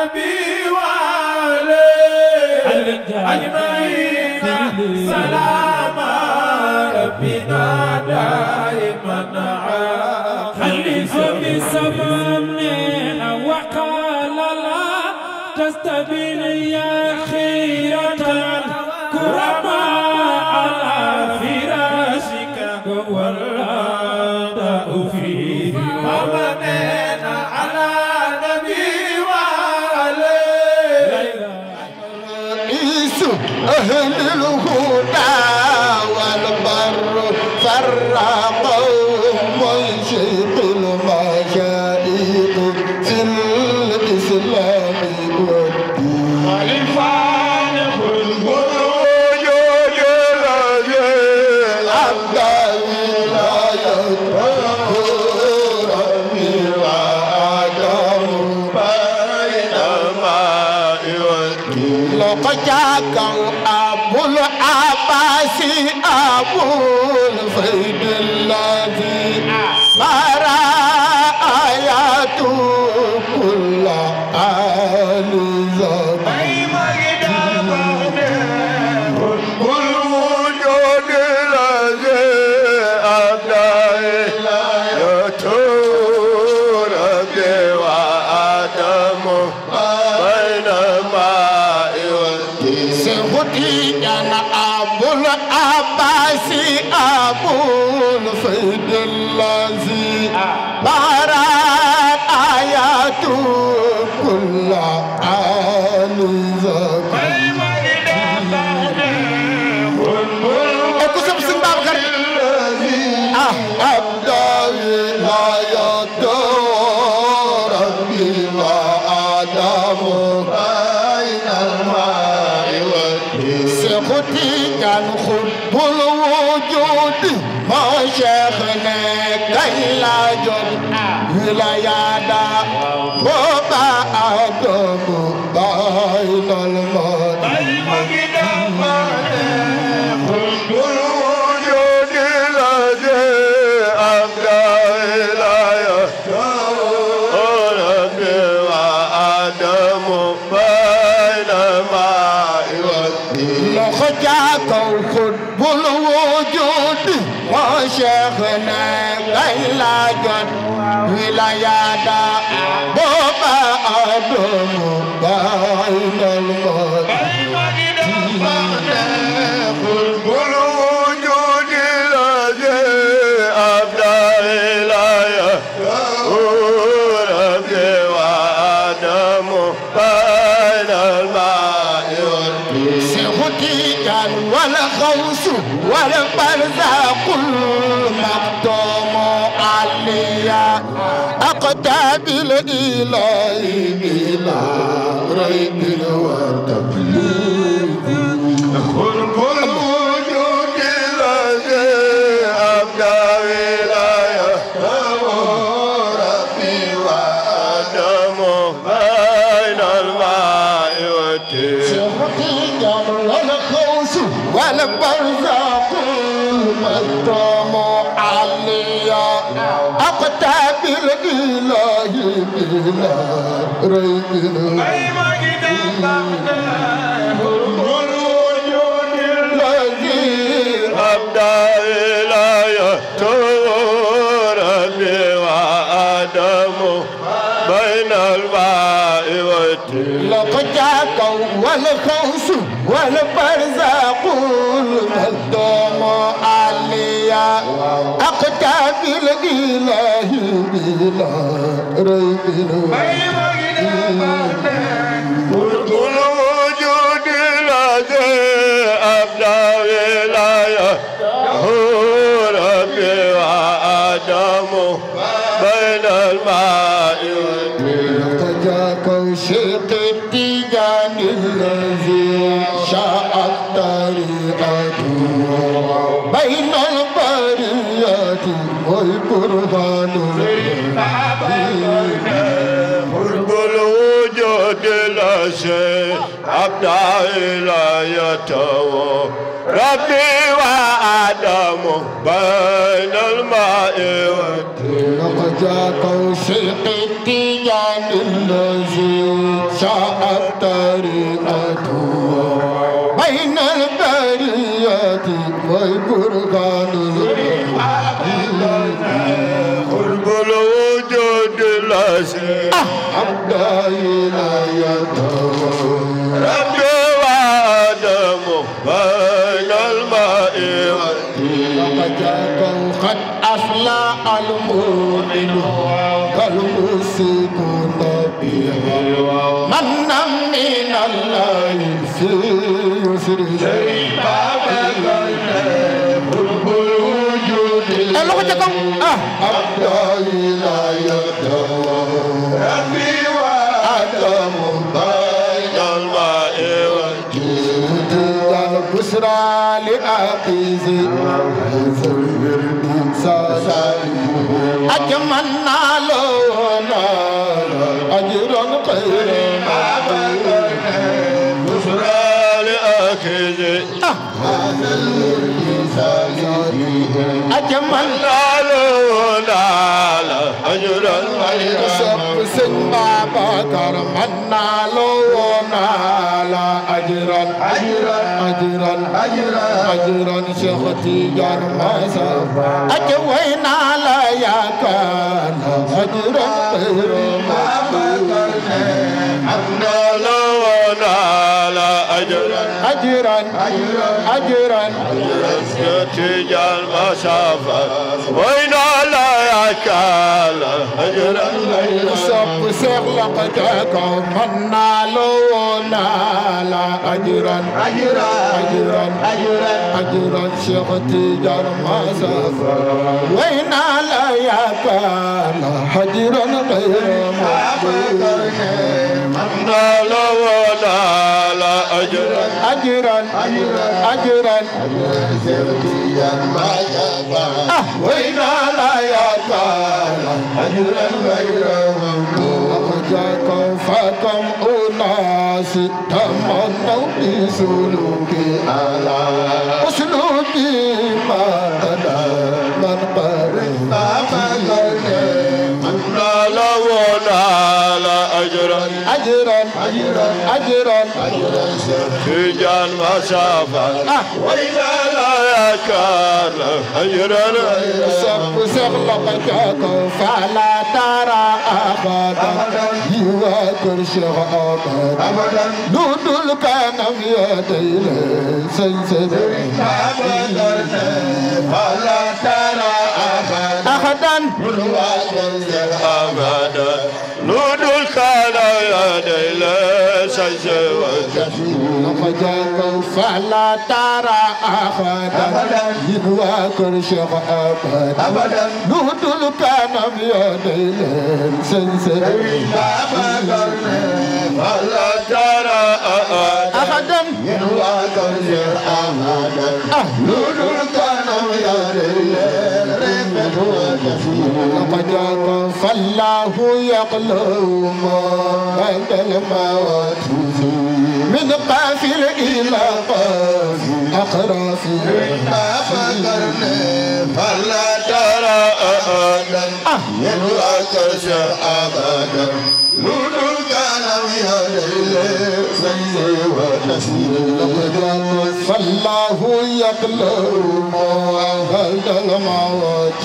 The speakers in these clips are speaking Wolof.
نبي وعليه أجمعين سلام ربنا دائما خليفة بسمامنا وقال لا تستبين يا خيرة الكرماء على فراشك والأداء فيه ومننا على نبي وعليه أهل الهدى والبر فرقوا منشق المشايخ في الإسلام والدين الفارق البروج الذي أبدى ولايته ربي وآدم بين الماء والدين لقد جاء أبو العباس أبو الفيد الذي قرأ آياته كل آل زمان والوجود الذي أبدى يتورد وآدم بين الماء والدين سيخدي أنا أبو العباس أبو الفيد الذي بارات آياته كل آل زمان اكسب سنباب غريب أبدأ ولايته ربي وآدم بين الماء والدين سيخدي كان خب الوجود ما شيخنا كي لا جد ولايادا بابا آدم بين الماء خب الوجود الذي أبدى ولايته ربي وآدم بين الماء والدين لخجاك الخطب الوجود وشيخنا غيلا جد ولايادا بابا آدم بين الماء خطب الوجود الذي أبدى ولايته ربي وآدم بين الماء والدين سيخدي كان والخوص والبرزاق المقدوم عليا أقتاب الإله بلا ريب وتبليغ خلق الوجود الذي أبدى ولايته ربي وآدم بين الماء والدين سيخدي كان والخوص والبرزاق المقدوم عليا أقتاب الإله بلا ريب الوجود الذي أبدى ولايته ربي وآدم بين الماء والدين لقد جاء والخوص والبرزاق المقدوم عليا أقتاب الإله بلا ريب الوجود الذي أبدى ولايته ربي وآدم بين الماء والدين لقد جاء شيخ التيجان الذي شاءت طريقته بين البريات والبرهان قرب الوجود الوجود الأشي أبدأ إليته ربي وآدم بين الماء والطين لقد جاء شيخ التيجان الذي شاء طريقته بين البريات والبرهان قرب الوجود الأشي أبدأ إليته ربي وآدم بين الماء والطين لقد جاء قد أفلح المؤمن كالمسكون به من من الله في يسر قرب الوجود أبدأ إليته ربي وآدم بين الماء والطين البشرى لأخيه أجمعنا له أجرا خيرا بشرى لأخيه أجمعنا نال أجرا خيرا سب سنبا بكر منا له نال أجرا شيخ تيجان ماسا أجوينا لا يا كان أجرا نال أجرا تيجان مسافة وين لا يكال أجرا سب سغلق جاكم منا لو نال أجرا شيخ تيجان مسافة وين لا يكال أجرا غير مقبول نال ونال أجرا وين لا يكال أجرا غير مقبول جاكم فكم أناس تمنوا بسلوكي أسلوكي ما من قرن نال ونال أجرا تيجان مسافة وين لا يكال أجرا سب سغلق جاكم فلا ترى أبدا يواكر شيخ أبدا نودل كان بيدي سنسد فلا ترى أخدا أبدا نودل كان يدي سنسد لقد فلا ترى أخدا يواكر شيخ أبدا نودل كان بيدي سنسد فلا ترى أخدا يواكر شيخ أبدا نودل كان لقد فالله يقلو بعد الموت من قافل إلى قافل أقراف فلا ترى يواكر شيخ أبدا نودل كان لقد فالله يقلو بعد الموت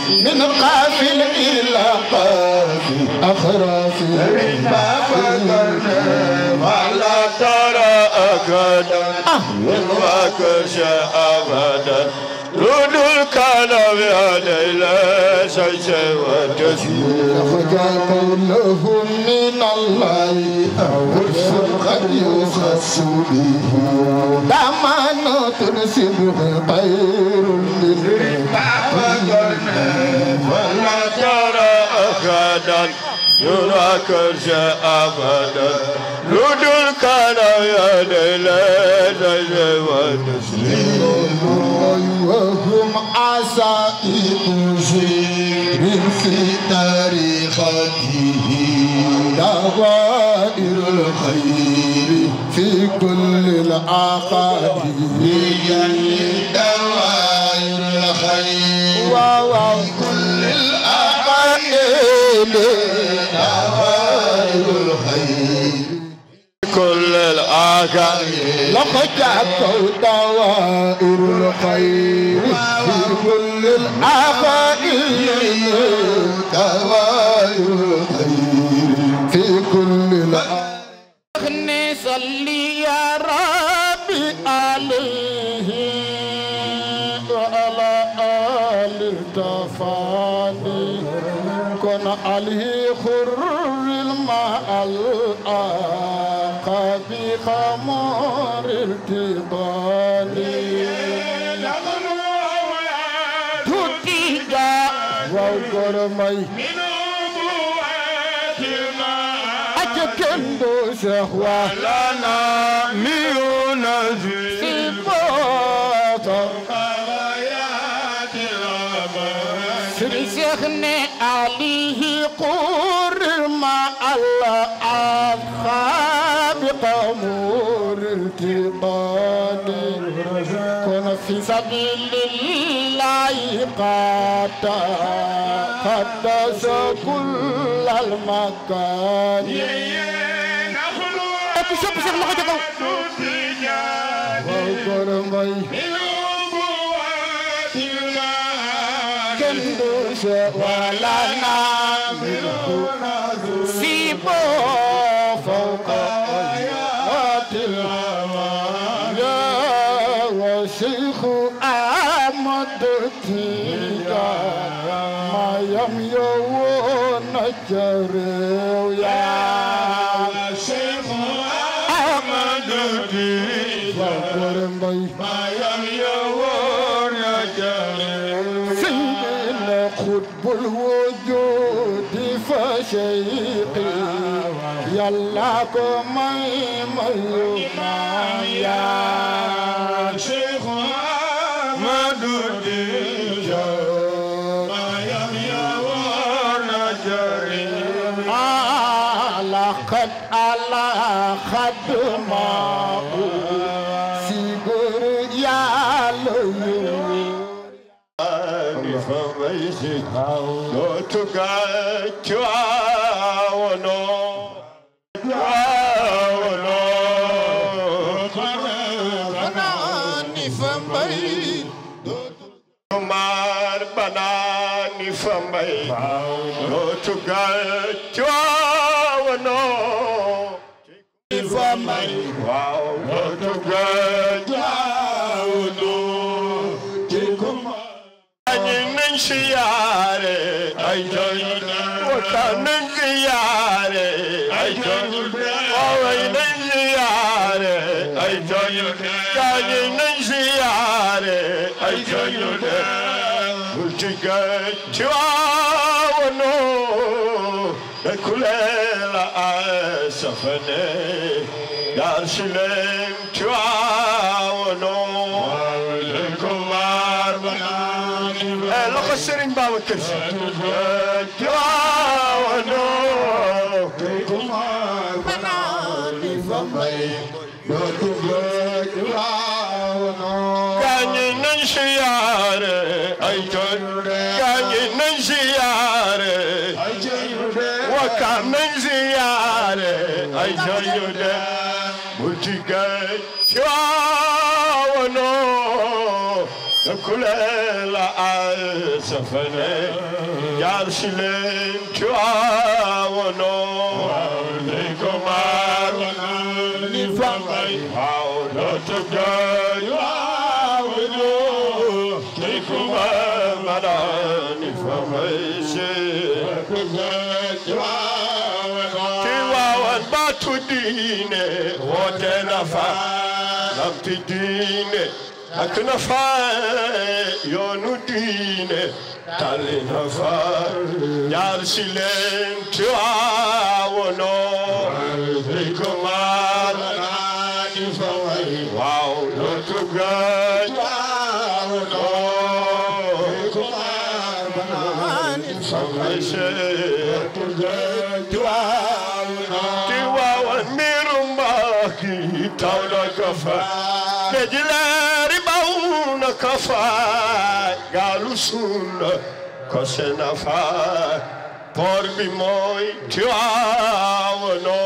من قافل إلى قافل أقراف فلا ترى أكدا يواكر شيخ أبدا نودل كان بيدي سنسد وتسليم لقد لهم من الله ورث قد يخص به دمان تنسبه خير فلا ترى أكدا يواكر شيخ أبدا نودل كان بيدي سنسد وتسليم وهم عسائق زير في تاريخته دوائر الخير في كل الأقادير دوائر الخير وفي كل الأقادير دوائر الخير كل الأقادير لقد جاءوا دوائر الخير في كل الأقادير دوائر الخير في كل الأقادير صلي يا ربي عليه وعلى آل التفاني كن عليه خر الماء الآقى بخمر التباني تتيجا وقرمي أجكندو سهوة لنا لينزل سباطا سرسخني عليه قرما الأصحاب قمور التقاني كن في سبيل الله قدس كل المكان شوف شيخ لغة وقرمي كندوس ولا نامله سيبو فوق آيات الهوى يا وشيخ أحمد تيجان ما يميون الجريو يا شيخ أحمد تيجان ما يميون الجريو سيدنا قطب الوجود فشيقي يلاكم ميما يا شيخ أحمد تيجان ما يميون الجريو لقد على خدمه سيقر يا ليو no tuka chuawono banani fambai mar banani fambai no tuka chuawono fambai wow no tuka chuawono Nishiyare, I join Wata Nishiyare, I join Nishiyare, I join Kani Nishiyare, I join Ultiga Chuano, the Kulela Asafane, Darshilem Chuano, the Kumar لقد سرين بابا كرسي جوانا banani fambai كاني ننشياري كاني ننشياري وكان ننشياري أيجايودي ملتقى جوانا كللا أسفني يارشلين تعاونو لكمار نفامي حاولوا تبقى يعاونو لكمار نفامي كيوان باتو ديني وتنفع لم تديني أكنفا يونودين تالنفا يارسلين تعاونو لكمار واو لتقى تعاونو لكمار gi taw na ko fa géej leeri baw na ko fa gaalu sunna ko sena fa por bi mooy Tiwaawono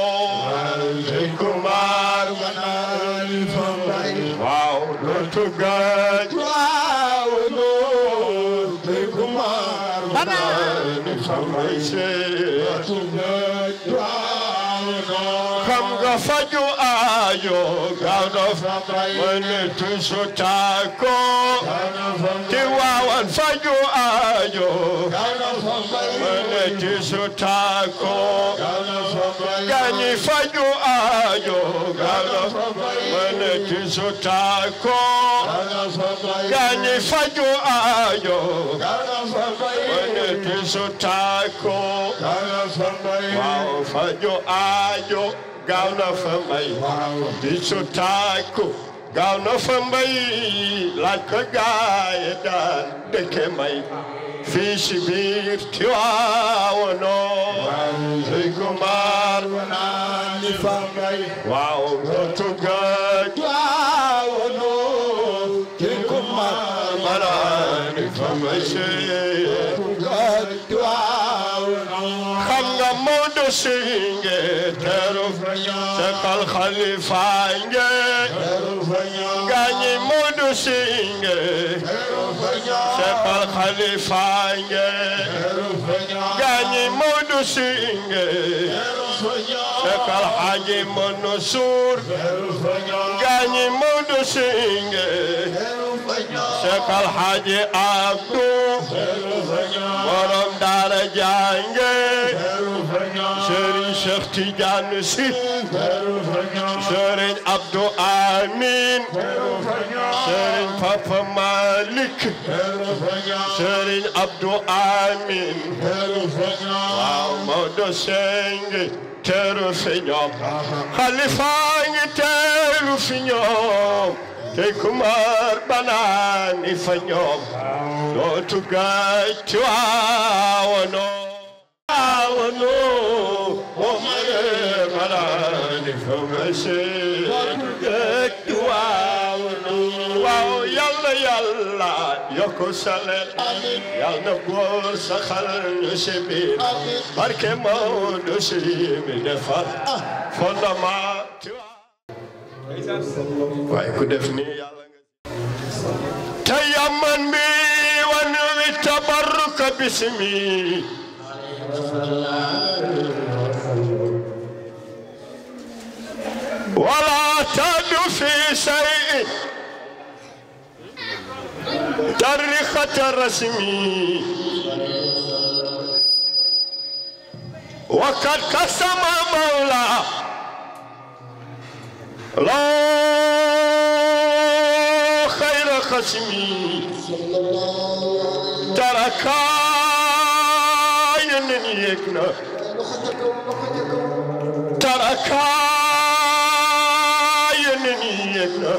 kumar manani fa mbay waaw dootu gaaj Tiwaawono kumar manani fa mbay dootu gaaj Tiwaawono xam nga faju aajo gaaw na fa mbay mane tusu taako Tiwaawan faju aajo gaaw na fa mbay mane tusu taako gani faju aajo gaaw na fa mbay mane tusu taako gani faju aajo gaaw na fa mbay mane tusu taako waaw faju aajo gaaw na fa mbay tusu taako gaaw na fa mbay laaj ko gaay daan dëkke may fii si biir Tiwaawono kumar manani fa mbay waaw dootu gaaj Tiwaawono kumar manani fa mbay dootu gaaj Tiwaawono xam nga Maodo Singe teru Seexal Xalifa nge gaañi Maodo Singe Seexal Xalifa nge gaañi Maodo Singe Seexal Xaaji Mansuur gaañi Maodo Singe Seexal Xaaji Abdu borom daara jànge Serigne Cheikh Tidiane Sy Serigne Abdou Amin Serigne Papa Malick Serigne Abdou Amin waaw Maodo Singe teeru fi ñoom Xalifa ngi teeru fi ñoom te kumar banani fa ñoom dootu gaaj Tiwaawono Tiwaawono omare banani fa mase dootu gaaj Tiwaawono waaw yàlla yàlla yokku salel yàlla góor saxal ñu si biir barke Maodo si mi defar fondement waaye ku def ni yàlla nga tayamman bi wan wi tabarruka bismi wala tadu fi shay'in tariqata rasmi wa qad qasama mawla لا خير خصمي تركا ينيكنا تركا ينيكنا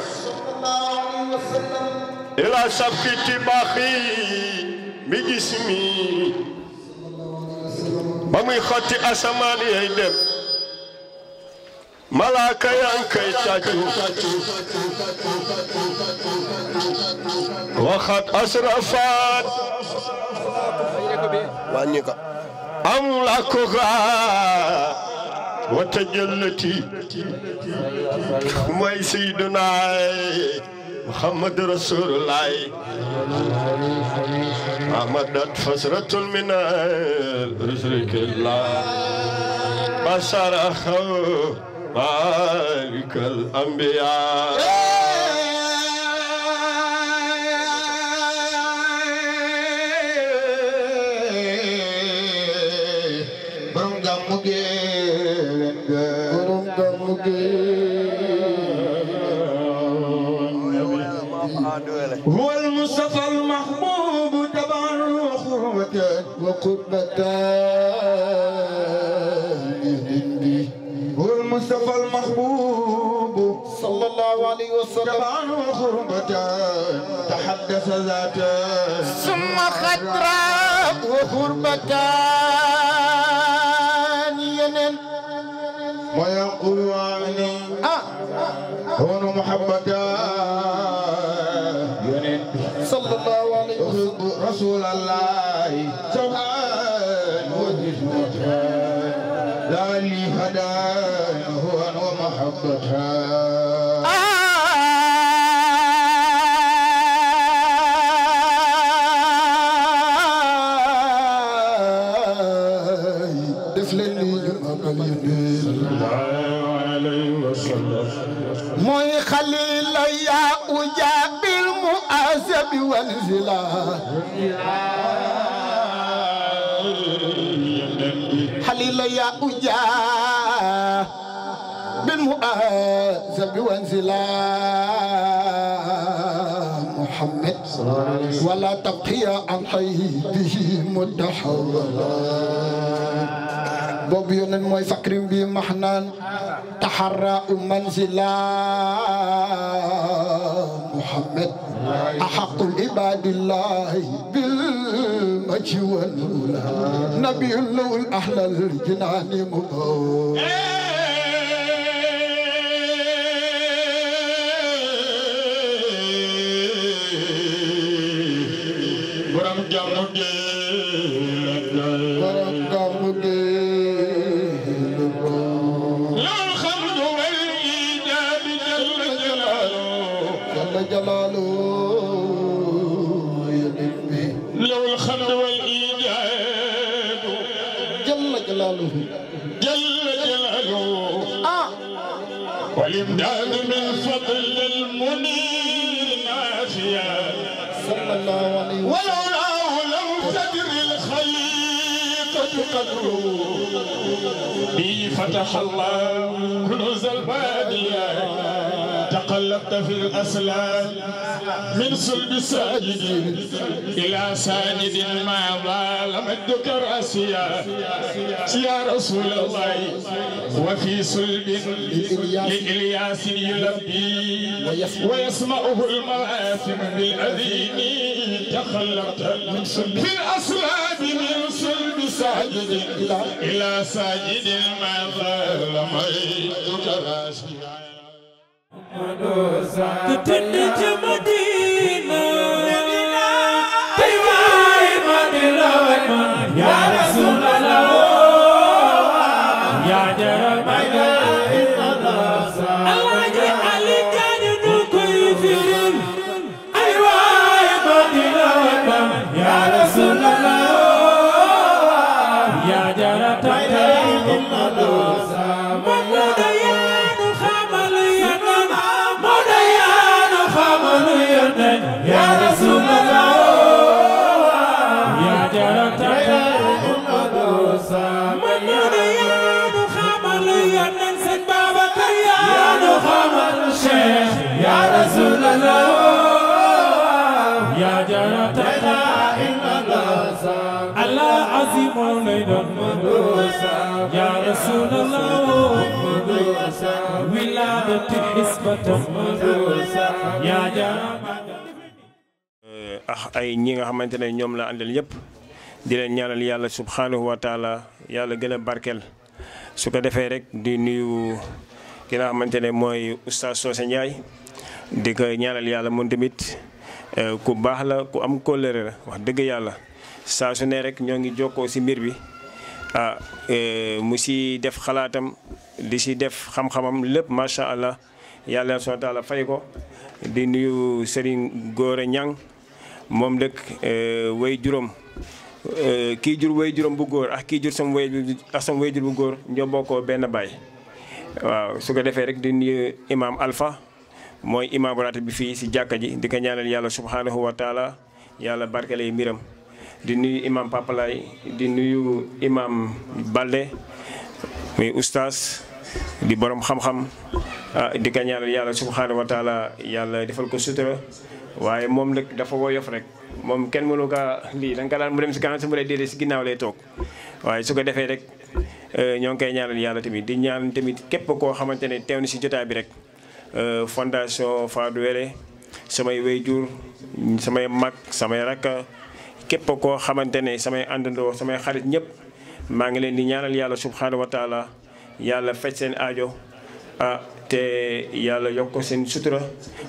إلى سبك باخي بجسمي بمي خطي أسماني يدم malaaka yang kay tàccu waxat asrafat wàññi ko am la ko wa tajallati mooy sayyiduna Muhammad Rasulullah amadat fasratul min ruslikillah basarahu مالك الأنبياء هو المصطفى المحبوب تبع وقربتان المصطفى المحبوب صلى الله عليه وسلم تبعا وخربتان تحدث ذاتان ثم خطرا وخربتان ينن ويقول عني هون محبتا صلى الله عليه وسلم رسول الله سبحانه وتعالى لا لي هداه هون ومحبتا موي خليل يا أجاب المؤاسب والزلال خليل يا أجاب بالمؤاسب والزلال محمد ولا تبقي عن حيده متحولا بوب يونن موي فكرم بي محنان تحرى منزلا محمد أحق العباد الله بالمجد والأولى نبي له الأحلى الجنان مبو برام جامو جلاله له الخلق والإيجاد جل جلاله والإمداد من فضل المنير نافيا صلى الله عليه وسلم ولولاه لم تدر الخليقة قدره به فتح الله كنوز البادية تقلبت في الأسلام من صلب ساجد إلى ساجد ما ضال مدك راسيا يا رسول الله وفي صلب لإلياس يلبي ويسمعه المآثم بالأذين تقلبت في الأسلام من صلب ساجد إلى ساجد ما ضال مدك راسيا تتنج مدينة تيواي مدينة يا رسول الله يا جرم الله جعل جانب كيفين أيواي مدينة يا رسول الله يا جرم يا رسول الله يا جرت من يا خمر يا ننسى بابك يا خمر شيخ يا رسول الله يا جرت الله عظيم ليدن يا رسول الله ولادة حسبة يا جرت ay ñi nga xamante ne ñoom la àndal yëpp di leen ñaanal yàlla subhanahu wa taala yàlla gën a barkeel su ko defee rek di nuyu ki nga xamante ne mooy oustaz Socé Ndiaye di ko ñaanal yàlla moom tamit ku baax la ku am kóllëre la wax dëgg yàlla saa su ne rek ñoo ngi jokkoo si mbir bi mu si def xalaatam di si def xam-xamam lépp macha allah yàlla subhanahu wa taala fay ko di nuyu Serigne Gora Niang moom dëkk way juróom kii jur way juróom bu góor ak kii jur sama way jur bu góor ñoo bokkoo benn baay waaw su ko defee rek di nuyu imam Alpha mooy imam ratib bi fii si jàkka ji di ko ñaanal yàlla subhanahu wa taala yàlla barkele mbiram di nuyu imam Papalaay di nuyu imam Balde muy oustaz di borom xam-xam di ko ñaanal yàlla subhanahu wa taala yàlla defal ko sutura waaye moom nag dafa woyof rek moom kenn mënu kaa lii da nga daan mu dem si kanam su mu lay déedéet si ginnaaw lay toog waaye su ko defee rek ñoo ngi koy ñaanal yàlla tamit di ñaan tamit képp koo xamante ne teew na si jotaay bi rek fondation Fadou Wele samay wayjur samay mag samay rakka képp koo xamante ne samay àndandoo samay xarit ñëpp maa ngi leen di ñaanal yàlla subhanahu wa taala yàlla faj seen aajo te yàlla yokk ko seen sutura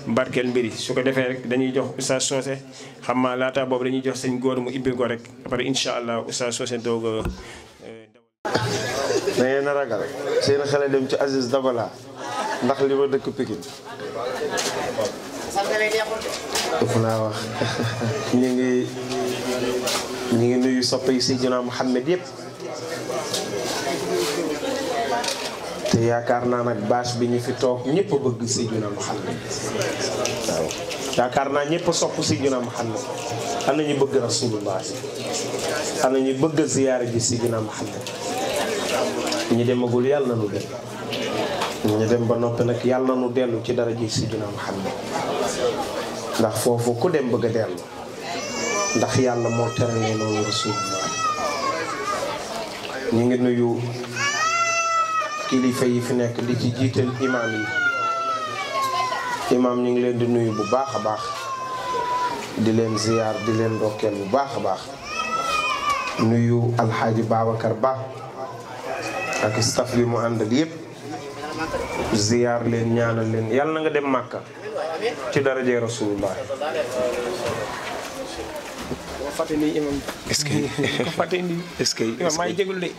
barkeel mbiri su ko defee rek dañuy jox Oustaz Socé xam naa laata boobu dañuy jox seen góor mu ibbil ko rek après incha allah Oustaz Socé doog a. da ngeen a ragal seen xale dem ci Aziz Dabala ndax li ma dëkk Pikine ëpp naa wax ñu ngi nuyu soppe yi Seydina Mouhamed yëpp te yaakaar naa nag bâche bi ñu fi toog ñëpp a bëgg Seydina Mouhamed waaw yaakaar naa ñëpp a sopp Seydina Mouhamed am na ñu bëgg Rasulullah am na ñu bëgg ziyaara ji Seydina Mouhamed ñi demagul yàlla na nu dem ñu dem ba noppi nag yàlla na nu dellu ci dara ji Seydina Mouhamed ndax foofu ku dem bëgg a dellu ndax yàlla moo teralee noonu Rasulullah ñu ngi nuyu kilifa yi fi nekk di ci jiital imaam yi imaam ñu ngi leen di nuyu bu baax a baax di leen ziyaar di leen ndokkeel bu baax a baax nuyu alxaaji Babacar Ba ak staff bi mu àndal yëpp ziyaar leen ñaanal leen yàlla na nga dem Màkka ci daraje Rasulullah fàtte ni imam est-ce que ko fàtte indi est-ce que imam maa ngi jégalu de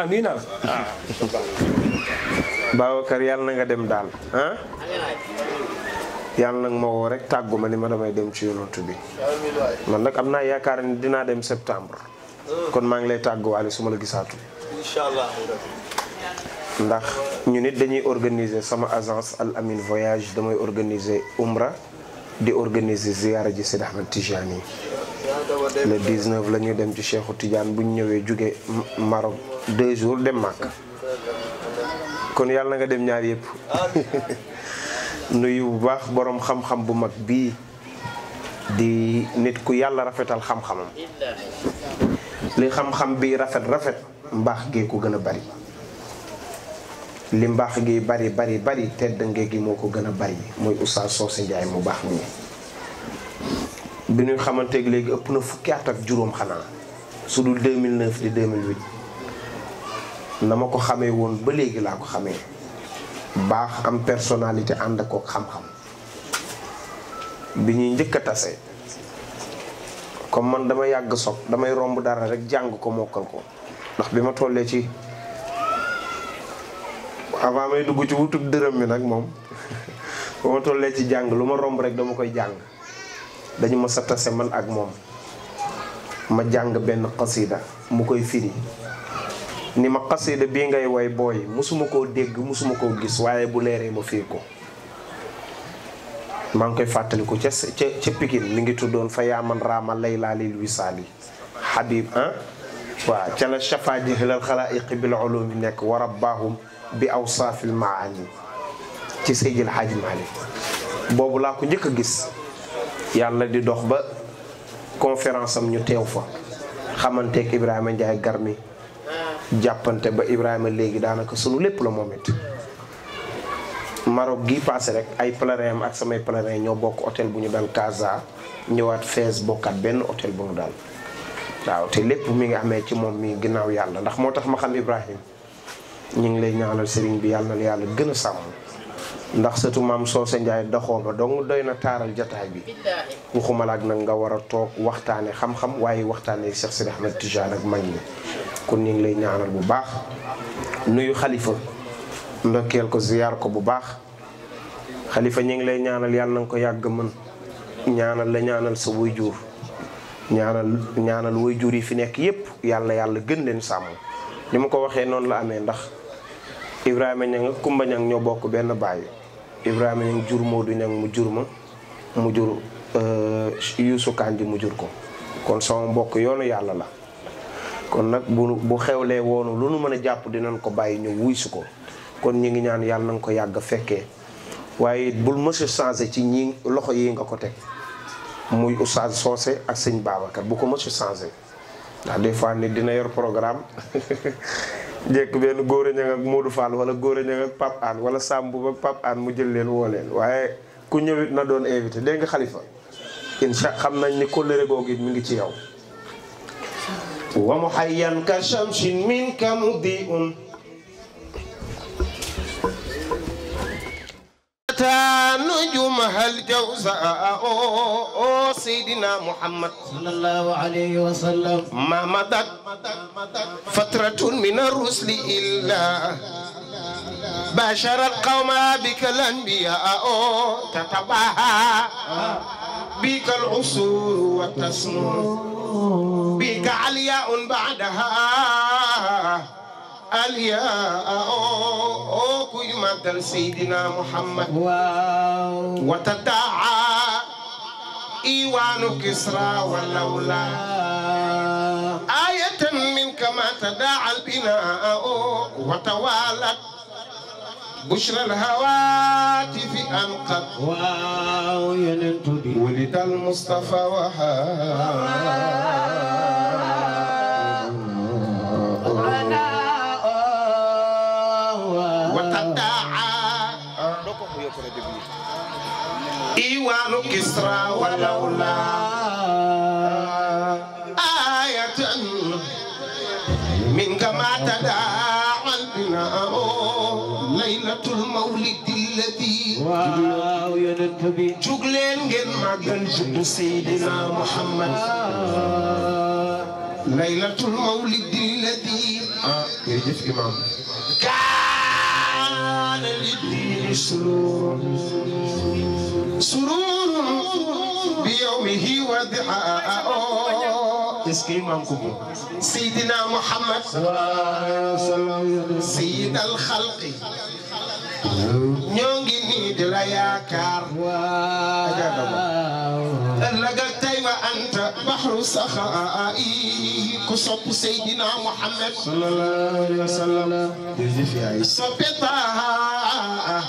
nuyu naa la Babacar yàlla na nga dem daal yàlla nag ma woo rek tàggu ma ni ma damay dem ci yonent bi man nag am naa yaakaar ni dinaa dem septembre kon maa ngi lay tàgguwaale su ma la gisaatu inshallah ndax ñu nit dañuy organiser sama agence Al Amin Voyage damay organiser umra di organiser ziyaara ji Seydi Ahmed Tijani le 19 la ñuy dem ci Cheikhou Tidiane bu ñu ñëwee jóge Maroc 2 jours dem Makka kon yàlla na nga dem ñaar yëpp nuyu bu baax borom xam-xam bu mag bii di nit ku yàlla rafetal xam-xamam li xam-xam bi rafet mbaax gee ko gën a bari li mbaax gi bari tedd ngee gi moo ko gën a bari mooy Oustaz Socé Ndiaye mu baax mi bi ñuy xamanteeg léegi ëpp na fukki at ak juróom xanaa su dul 2009 di 2008 na ma ko xamee woon ba léegi laa ko xamee baax am personnalité ànd ak xam-xam bi ñuy njëkk a tase comme man dama yàgg sob damay romb dara rek jàng ko mokkal ko ndax bi ma tollee ci avant may dugg ci wutub dërëm mi nag moom ba ma tollee ci jàng lu ma romb rek dama koy jàng dañu ma sa tase man ak moom ma jàng benn xasida mu koy firi ni ma xasida bii ngay woy booy musuma koo dégg musuma koo gis waaye bu leeree ma firi ko maa ngi koy fàttaliku ca Pikine mi ngi tuddoon fa yaaman raama layla lil wisaali habib waaw ca la shafaaji hilal xalaa'iqi bil ulumi nekk wa rabbahum bi awsaafil maani ci Seydil Hadji Malick boobu laa ko njëkk a gis yàlla di dox ba conférence am ñu teew fa xamanteeg Ibrahima Ndiaye Garmi jàppante ba Ibrahima léegi daanaka sunu lépp la moom it Maroc gi passé rek ay pèlerin am ak samay pèlerin ñoo bokk hôtel bu ñu dal Casa ñëwaat Fès bokkaat benn hôtel bu ñu dal waaw te lépp mi ngi amee ci moom mi ginnaaw yàlla ndax moo tax ma xam Ibrahima ñu ngi lay ñaanal sëriñ bi yàlla na yàlla gën a sàmm ndax surtout maam Socé Ndiaye daxoo ba dong doy na taaral jataay bi waxuma la ak nag nga war a toog waxtaane xam-xam waaye waxtaane Cheikh Sidi Ahmed Tijane ak mag ñi kon ñu ngi lay ñaanal bu baax nuyu xalifa ndokkeel ko ziyaar ko bu baax xalifa ñu ngi lay ñaanal yàlla na nga ko yàgg mën ñaanal la ñaanal sa waajur ñaanal waajur yi fi nekk yépp yàlla gën leen sàmm ni ma ko waxee noonu la amee ndax Ibrahima Niang ak Kumba Niang ñoo bokk benn baay Ibrahima Niang jur Modou Niang mu jur ma mu jur Youssou Kandji mu jur ko kon sama mbokk yoonu yàlla la kon nag bu xewlee woonu lu nu mën a jàpp dinañ ko bàyyi ñu wuy si ko kon ñi ngi ñaan yàlla na nga ko yàgg fekkee waaye bul mësa changé ci ñi loxo yi nga ko teg muy Oustaz Socé ak sëñ Babacar bu ko mësa changé ndax des fois nit dina yor programme jekk benn góor a ñang ak Modou Fall wala góor a ñang ak Pape Anne wala Sambu ak Pape Anne mu jël leen woo leen waaye ku ñëwit na doon invité dégg nga xalifa incha xam nañ ni kóllëre googu it mi ngi ci yow wa muhayyan ka shamsin minka mudi'un أتى نجومها الجوزاء سيدنا محمد صلى الله عليه وسلم ما مضت فترة من الرسل إلا باشر القوم بك الأنبياء تتباهى بك العصور والتسنون بك علياء بعدها الياء كي مثل سيدنا محمد وتداعى إيوان كسرى ولولا آية منك ما تداعى البناء وتوالت بشرى الهواتف أنقذ ولد المصطفى وتداعى إيوان كسرى ولولا آية منك ما تداعى البناء ليلة المولد الذي جوجلين جن ماغن جد سيدنا محمد ليلة المولد الذي يجف إمام كان للدين سرور بيومه وضحاء اسكي إمامكم سيدنا محمد سيد الخلق ñongi ni de la yaakaar ëllëgal tey wa anta bahru saxaa'i ku sopp Seydina Muhammad sallallahu alayhi wa sallam soppe Taaha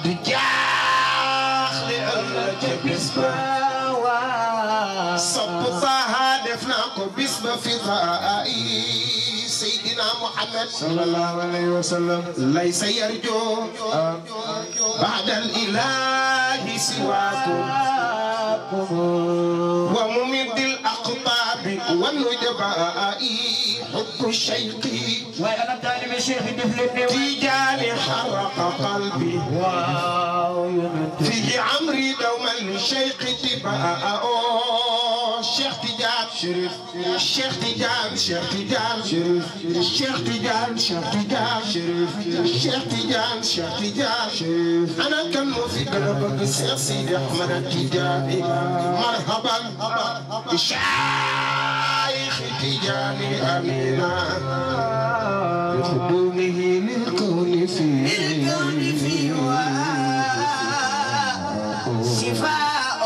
du jaaxle ëllëg ca bis ba sopp Taaha def naa ko bis ba fi Taa'i سيدنا محمد صلى الله عليه وسلم ليس يرجو بعد الإله سواكم وممد الأقطاب والنجباء حب الشيخ وأنا طالب الشيخ تيجاني حرق قلبي فيه عمري دوما للشيخ تباء الشيخ تيجان شريف الشيخ تيجان شيخ تيجان شريف الشيخ تيجان شيخ تيجان شريف الشيخ تيجان شيخ تيجان شريف أنا كان في قلبك الشيخ سيدي أحمد التيجاني مرحبا الشيخ تيجاني أمينا بخدومه للكون فيه شفاء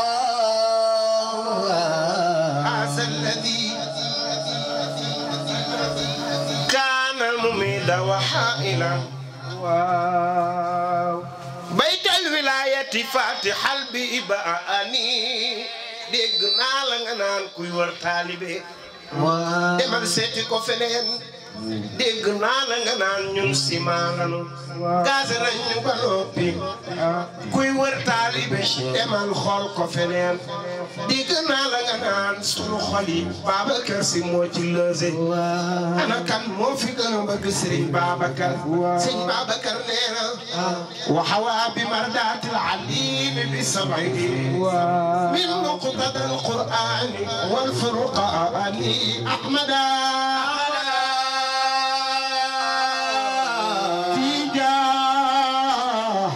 هذا الذي كان المميد وحائلا بيت الولاية فاتح البيباني دقنا لنغنان كوي ورطالبي demal seeti ko feneen dégg naa la nga naan ñun ciment lanu gaz nañ ñu ba noppi kuy wër taalibe demal xool ko feneen dégg naa la nga naan sunu xol yi Babacar Si moo ci lëse ana kan moo fi gën a bëgg Serigne Babacar Serigne Babacar nee na wa xawaa bi mardaatil aliim bi sab'ihi min muqtada al-qur'aani wal furqaani أحمدا في جاه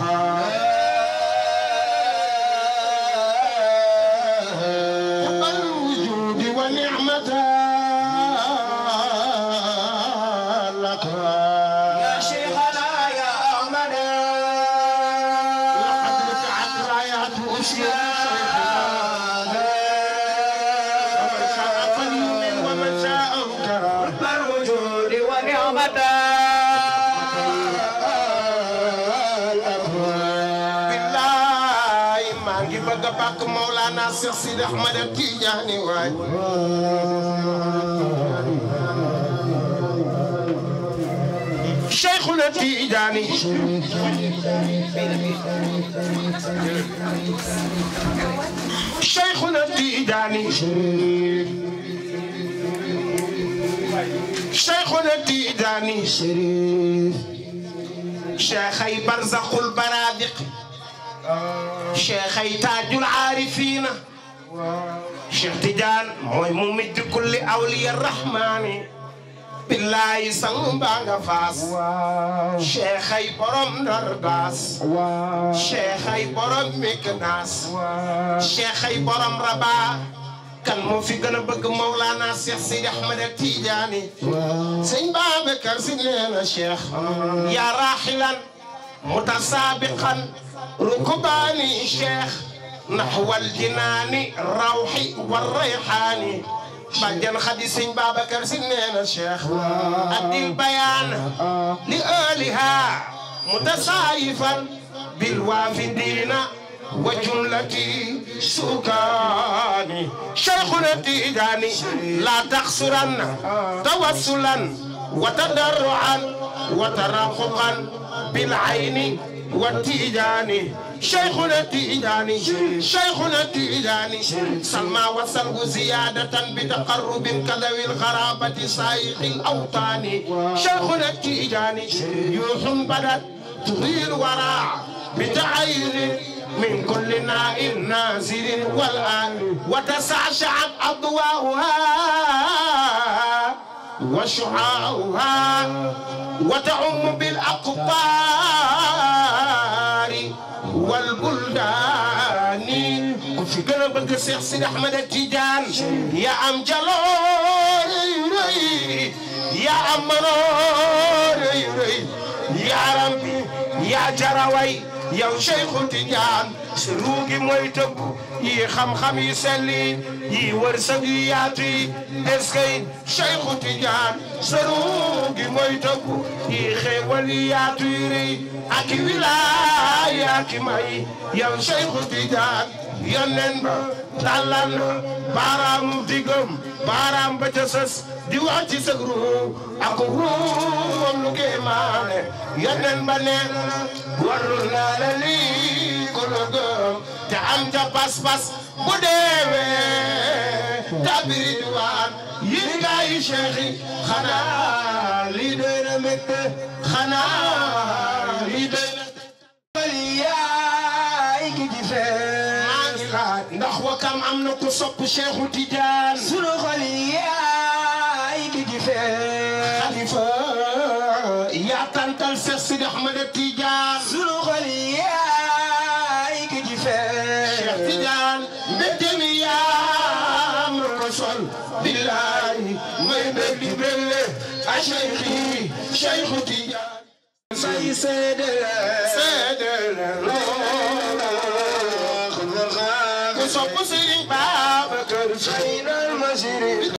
الوجود ونعمة لك يا شيخنا يا أحمدا لقد رفعت رايات أسير بك مولانا سيد أحمد التيجاني واي شيخنا التيجاني شيخنا التيجاني شيخنا التيجاني شيخي برزخ البرادق شيخي تاج العارفين شيخ تجان موي ممد كل أولياء الرحمن بالله سنبا فاس شيخي برم درداس شيخي برم مكناس شيخي برم ربا كان مو في gëna bëgg مولانا شيخ سيدي احمد التيجاني سيدي بابكر سيدنا شيخ يا راحلا متسابقا ركباني شيخ نحو الجنان الروح والريحان بجن خدي سيدي بابكر سيدنا شيخ ادي البيان لآلها متسايفا بالوافدين وجملتي سكاني شيخنا التيجاني لا تخسرن توسلا وتضرعا وترققا بالعين والتيجاني شيخنا التيجاني شيخنا التيجاني سلمى وسلم زيادة بتقرب كذوي الغرابة سائق الأوطان شيخنا التيجاني يوح بدت تغير وراء بتعين من كل ناء نازل والآن وتسعشعت أضواؤها وشعاعها وتعم بالأقطار والبلدان في قلبك الشيخ سيدي أحمد التيجان يا أم جلال يا أم منور يا ربي يا جراوي يا شيخ تيجان سروقي موي تب يي خم يسلي يي ورسق ياتي اسكي شيخ تيجان سروقي موي تب يي خيول ياتي اكي ولايا اكي ماي يا شيخ تيجان يونن با دالان بارام ديغم بارام بتسس di wax ci sa ru ak ru moom lu koy maane yeneen ba ne warul naa la lii ko la gëm te am ca pas-pas bu deewee tabiri diwaan yéen gaa yi cheikh yi xanaa lii doy na métte xanaa lii doy na yaay ki ci fee maa ngi laaj ndax wakam am na ku sopp Cheikhu Tidiane sunu xol خليفة يا تنتل سيد أحمد التيجان سنو خليا يكجفة شيخ تيجان بدمي يا مرسول بالله ما يبدي بالله أشيخي شيخ تيجان سيد وصف سيد بابكر سيد المسيري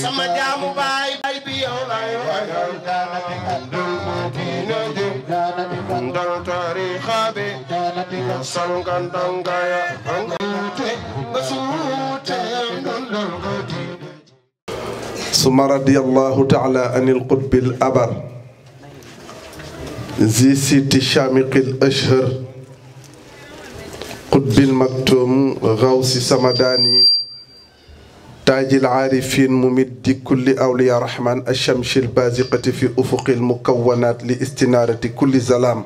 sama jaamu baay bi yow lay wagal ndal tariqa bi sangan dangaya ثم رضي الله تعالى عن القطب الأبر ذي ست الشامق الأشهر قطب المكتوم غوث سمداني تاج العارفين ممد كل أولياء الرحمن الشمس البازقة في أفق المكونات لاستنارة كل زلام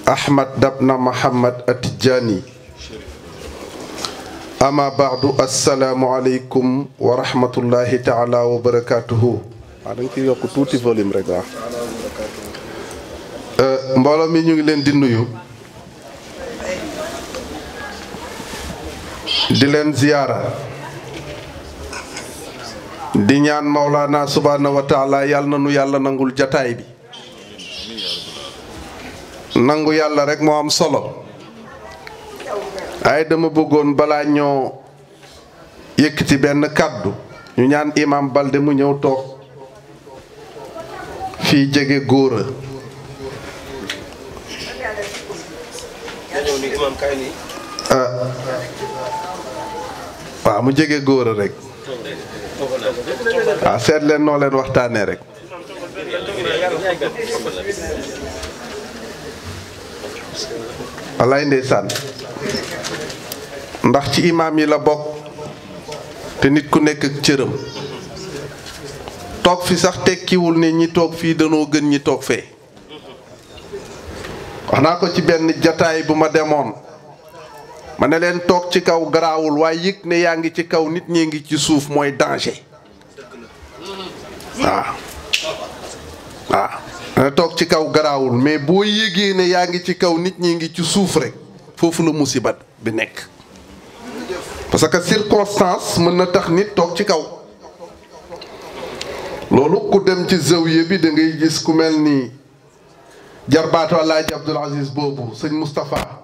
أحمد بن محمد التجاني أما بعد السلام عليكم ورحمة الله تعالى وبركاته mbooloo mi ñu ngi leen di nuyu di leen ziyaara di ñaan Mawlana subhanahu wa taala yàlla na nu yàlla nangul jataay bi nangu yàlla rek moo am solo ay dama bëggoon balaa ñoo yëkkati benn kàddu ñu ñaan imam Balde mu ñëw toog fii jege góora waaw mu jege góora rek waaw seet leen noo leen waxtaanee rek wallaay ndeysaan ndax ci imaam yi la bokk te nit ku nekk ak cëram toog fi sax tekkiwul ne ñi toog fii danoo gën ñi toog fee wax naa ko ci benn jataay bu ma demoon ma ne leen toog ci kaw garaawul waaye yëg ne yaa ngi ci kaw nit ñee ngi ci suuf mooy danger waaw ne toog ci kaw garaawul mais boo yégee ne yaa ngi ci kaw nit ñi ngi ci suuf rek foofu la musibat bi nekk parce que circonstance mën na tax nit toog ci kaw loolu ku dem ci zawiya bi da ngay gis ku mel ni jarbaatu Alaaji Abdul Aziz boobu sëñ Moustapha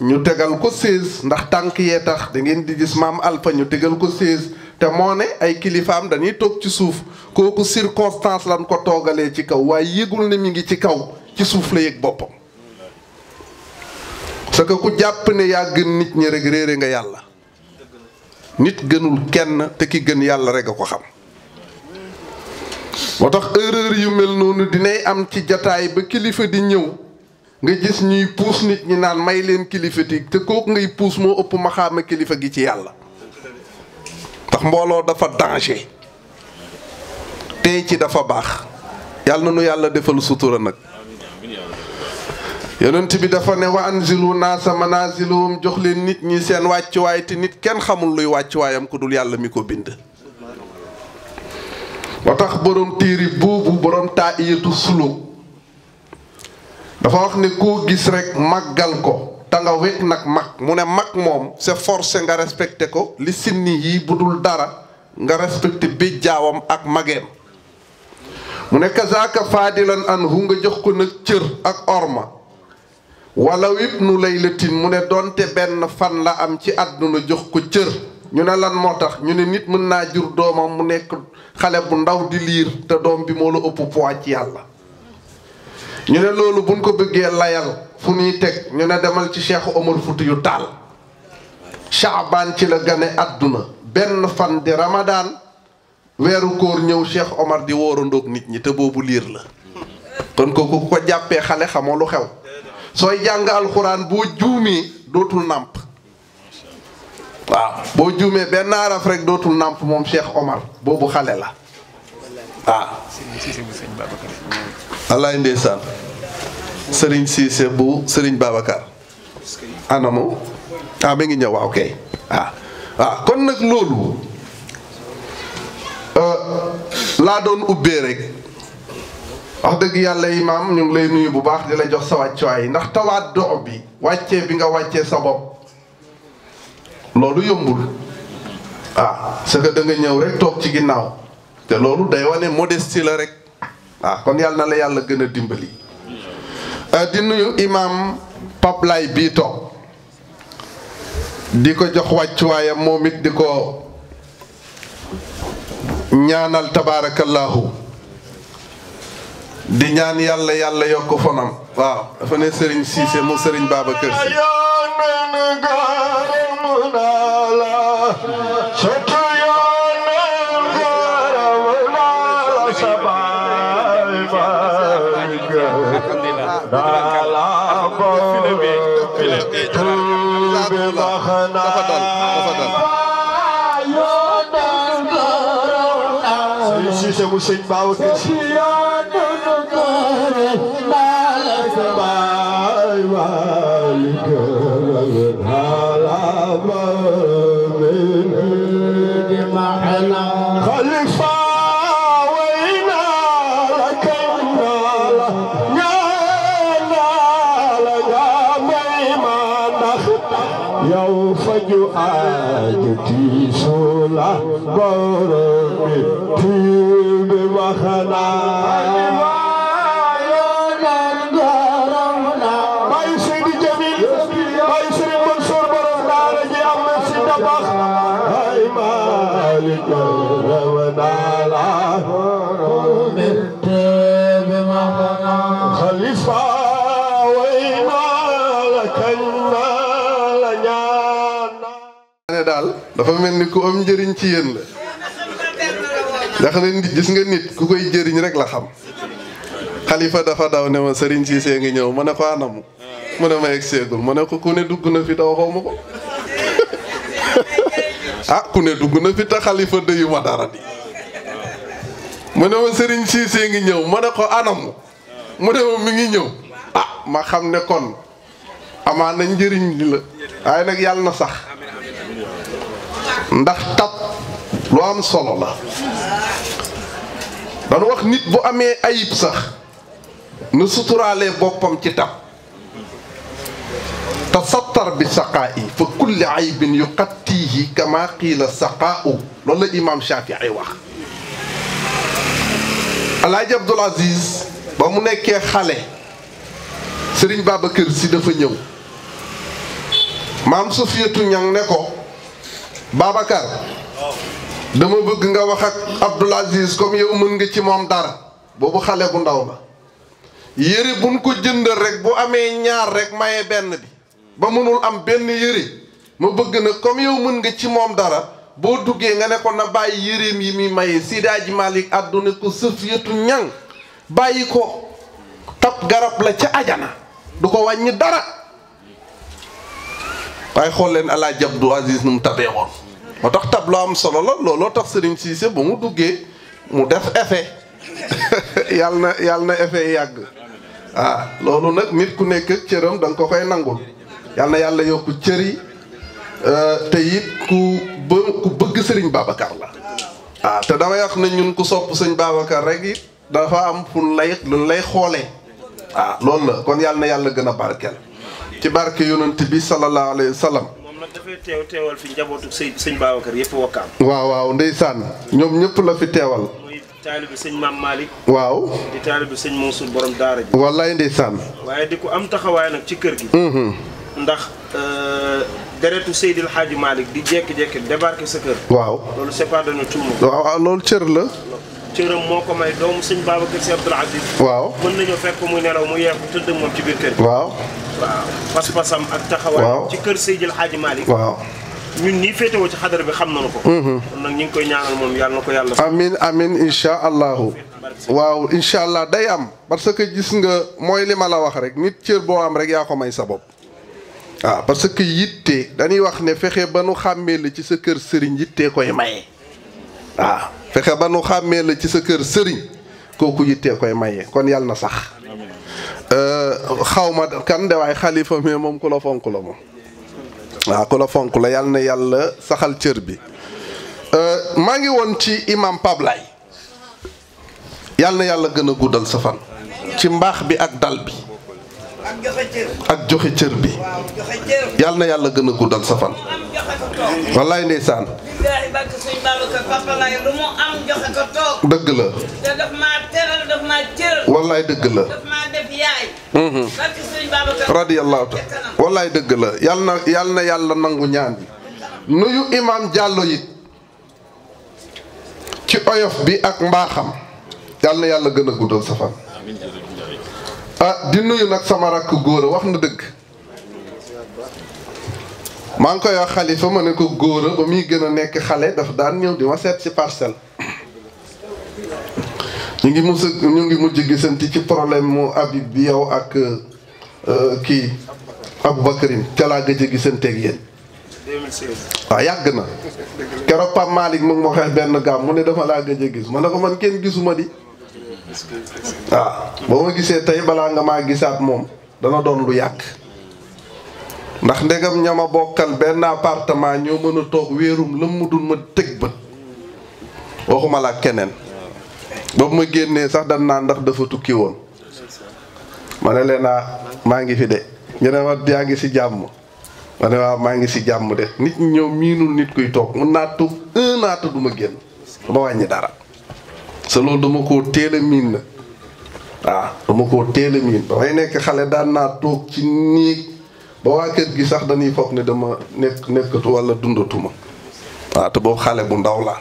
ñu tegal ko 16 ndax tànk yee tax da ngeen di gis maam Alpha ñu tegal ko 16 te moo ne ay kilifaam dañuy toog ci suuf kooku circonstance lan ko toogalee ci kaw waaye yëgul ne mi ngi ci kaw ci suuf la yëg boppam parce que ku jàpp ne yaa gën nit ñi rek réere nga yàlla nit gënul kenn te ki gën yàlla rek a ko xam moo tax erreur yu mel noonu dinay am ci jataay ba kilifa di ñëw nga gis ñuy puus nit ñi naan may leen kilifa ti te kooku ngay puus moo ëpp maxaama kilifa gi ci yàlla tax mbooloo dafa danger tey ci dafa baax yàlla na nu yàlla defal sutura nag yonent bi dafa ne wa anzilu naasa manaaziluhum jox leen nit ñi seen wàccuwaay te nit kenn xamul luy wàccuwaayam ku dul yàlla mi ko bind moo tax borom téere boobu borom taa'iyatu suluk dafa wax ne koo gis rek màggal ko te nga wekk nag mag mu ne mag moom c'est forcé nga respecté ko li sinni yi bu dul dara nga respecté béjjaawam ak mageem mu ne kazaaka faadilan anhu nga jox ko nag cër ak orma wala ibnu laylatin mu ne doonte benn fan la am ci àdduna jox ko cër ñu ne lan moo tax ñu ne nit mën naa jur doomam mu nekk xale bu ndaw di liir te doom bi moo la ëpp poids ci yàlla ñu ne loolu buñ ko bëggee layal fu ñuy teg ñu ne demal ci Cheikh Omar Foutiyou Tall Chaabaan ci la gane àdduna benn fan di Ramadan weeru koor ñëw Cheikh Omar di wóorandoog nit ñi te boobu liir la kon kooku ko jàppee xale xamoo lu xew sooy jàng alxuraan boo juumee dootul nàmp waaw boo juumee benn araf rek dootul nàmp moom Cheikh Omar boobu xale la waaw wallaay ndeysaan Serigne Cissé bu Serigne Babacar anamu mi ngi ñëw waaw kay waaw kon nag loolu laa doon ubbee rek wax dëgg yàlla imaam ñu ngi lay nuyu bu baax di la jox sa wàccuwaay ndax tawaat dox bi wàccee bi nga wàccee sa bopp loolu yombul parce que da nga ñëw rek toog ci ginnaaw te loolu day wane modestie la rek kon yàlla na la yàlla gën a dimbali di nuyu imaam Pape Lay bii toog di ko jox wàccuwaayam moom it di ko ñaanal tabaarakallahu di ñaan yàlla yàlla yokk fanam waaw dafa ne Serigne Cissé mu Serigne Babacar Sy mu sëñ Babacar Sy faju aajo tiisula borom bi tiim bi waxana Baye Seydi Jamil Baye Serigne Mansour borom daara ji am na si tabax ay Malik rawanala Khalifa daal dafa mel ni ku am njëriñ ci yéen la ndax ne gis nga nit ku koy jëriñ rek la xam Xalifa dafa daw ne ma Serigne Cissé ngi ñëw ma ne ko anamu mu ne ma egg seegul ma ne ko ku ne dugg na fi taw xaw ma ko ah ku ne dugg na fi te Xalifa dëyu ma dara di mu ne ma Serigne Cissé ngi ñëw ma ne ko anamu mu ne ma mi ngi ñëw ah ma xam ne kon amaan na njëriñ li la waaye nag yàlla na sax ndax tab lu am solo la dañu wax nit bu amee ayib sax nu suturaalee boppam ci tab tasattar bi saqaa'i fa kulli aybin yuqattihi kama qiila saqaa'u loolu la imam Shafii wax Alaaji Abdul Aziz ba mu nekkee xale Sëriñ Babacar Si dafa ñëw maam Sufiyatu Ñang ne ko Babacar dama bëgg nga wax ak Abdul Aziz comme yow mën nga ci moom dara boobu xale bu ndaw la yére buñ ko jëndal rek bu amee ñaar rek maye benn bi ba mënul am benn yére ma bëgg na comme yow mën nga ci moom dara boo duggee nga ne ko na bàyyi yéreem yi muy maye Seydi Hadji Malick àdduna ko Sufiyatu Ñang bàyyi ko tab garab la ca ajana du ko wàññi dara waaye xool leen Alaaji Abdul Aziz nu mu tabee woon moo tax tab lu am solo la looloo tax Serigne Cissé ba mu duggee mu def effet yàlla na effet yàgg loolu nag nit ku nekk ak cëram da nga ko koy nangul yàlla na yàlla yokk cër yi te it ku bëgg Serigne Babacar la te damay wax ne ñun ku sopp Serigne Babacar rek it dafa am fu lu lay xoolee loolu la kon yàlla na yàlla gën a barkeel ci barke yonent bi sallallahu alayhi wa sallam. moom nag dafay teewal fi njabootu sëñ Babacar yëpp wakkaam. waaw ndeysaan ñoom ñëpp la fi teewal. muy taalibu sëñ Maam Malick. waaw di taalibu sëñ Mansour borom daara ji. wallaay ndeysaan. waaye di ko am taxawaay nag ci kër gi. ndax deretu Seydil Hadji Malick di jékki-jékki débarqué sa kër. waaw loolu c'est pas donné tout le monde. waaw loolu cër la. cëram moo ko may doomu sëñ Babacar Sy Abdoul Aziz. waaw mën nañoo fekk muy nelaw mu yeeku tëdd moom ci biir kër gi. waaw pas-pasam ak taxawaay ci kër Seydil Hadji Malick. waaw ñun ñii féetewoo ci xadara bi xam nañu ko. kon nag ñu ngi koy ñaanal moom yàlla na ko yàlla. amin incha allahu. waaw incha allah day am parce que gis nga mooy li ma la wax rek nit cër boo am rek yaa ko may sa bopp. parce que yitte dañuy wax ne fexe ba nu xàmmee la ci sa kër sëriñ yitte koy maye. fexe ba nu xàmmee la ci sa kër sëriñ kooku yittee koy maye kon yàlla na sax xawma kan de waaye xalifa mais moom ku la fonk la moom ku la fonk la yàlla na yàlla saxal cër bi maa ngi woon ci imam Pablay yàlla na yàlla gën a guddal sa fan ci mbaax bi ak dal bi ak joxe cër bi yàlla na yàlla gën a guddal sa fan wallaay ndeysaan dëgg la wallaay dëgg la radiyallahu ta wallaay dëgg la yàlla na yàlla nangu ñaan bi nuyu imam Diallo it ci oyof bi ak mbaaxam yàlla na yàlla gën a guddal sa fan di nuyu nag sama rakk góor wax na dëgg maa ngi koy wax xalifa ma ne ko góor ba muy gën a nekk xale daf daan ñëw di ma seet ci parcelle ñu ngi mujj gisanti ci problème mu Habib bi yow ak kii Aboubacarine ca laa gëj a gisanteeg yéen 2016 waaw yàgg na keroog Pape Malick mu ngi ma xeex benn gaam mu ne dafa laa gëj a gis ma ne ko man kenn gisuma di ba ma gisee tey balaa nga maa gisaat moom dana doon lu yàgg ndax ndegam ñama bokkal benn appartement ñoo mën a toog wéerum lëm mu dul ma tëg bët waxuma la ak keneen boobu ma génnee sax dan naa ndax dafa tukki woon ma ne leen maa ngi fi de ñu ne ma yaa ngi si jàmm ma ne waaw maa ngi si jàmm de nit ñi ñëw miinul nit kuy toog mën naa toog 1 an te du ma génn du ma wàññi dara sa loolu dama koo teel a miin na waaw dama koo teel a miin ba may nekk xale daan naa toog ci néeg ba waa kër gi sax dañuy foog ne dama nekkatu wala dundatuma waaw te boobu xale bu ndaw la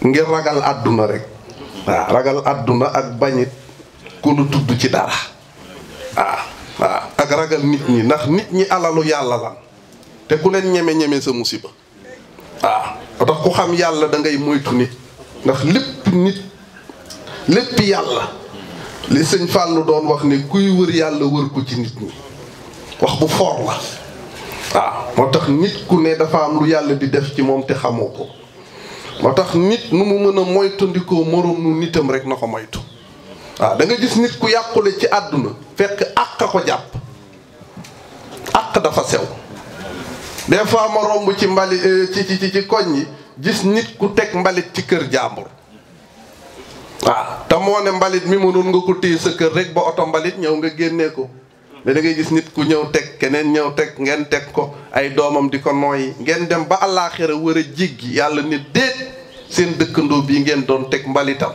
ngir ragal àdduna rek waaw ragal àdduna ak bañit ku lu tudd ci dara waaw ak ragal nit ñi ndax nit ñi alalu yàlla la te ku leen ñeme sa musiba waaw moo tax ku xam yàlla da ngay moytu nit ndax lépp yàlla li sëñ Fallou doon wax ne kuy wër yàlla wër ko ci nit ñi wax bu foor la waaw moo tax nit ku ne dafa am lu yàlla di def ci moom te xamoo ko moo tax nit nu mu mën a moytandikoo moroom nu nitam rek na ko moytu waaw da nga gis nit ku yàqule ci àdduna fekk àq ko jàpp àq dafa sew des fois ma romb ci mbali ci koñ yi gis nit ku teg mbalit ci kër jàmbur waaw te moo ne mbalit mi mënoon nga ko téye sa kër rek ba oto mbalit ñëw nga génnee ko mais da ngay gis nit ku ñëw teg keneen ñëw teg ngeen teg ko ay doomam di ko nooyi ngeen dem ba àllaaxira war a jéggi yàlla ne déet seen dëkkandoo bii ngeen doon teg mbalitam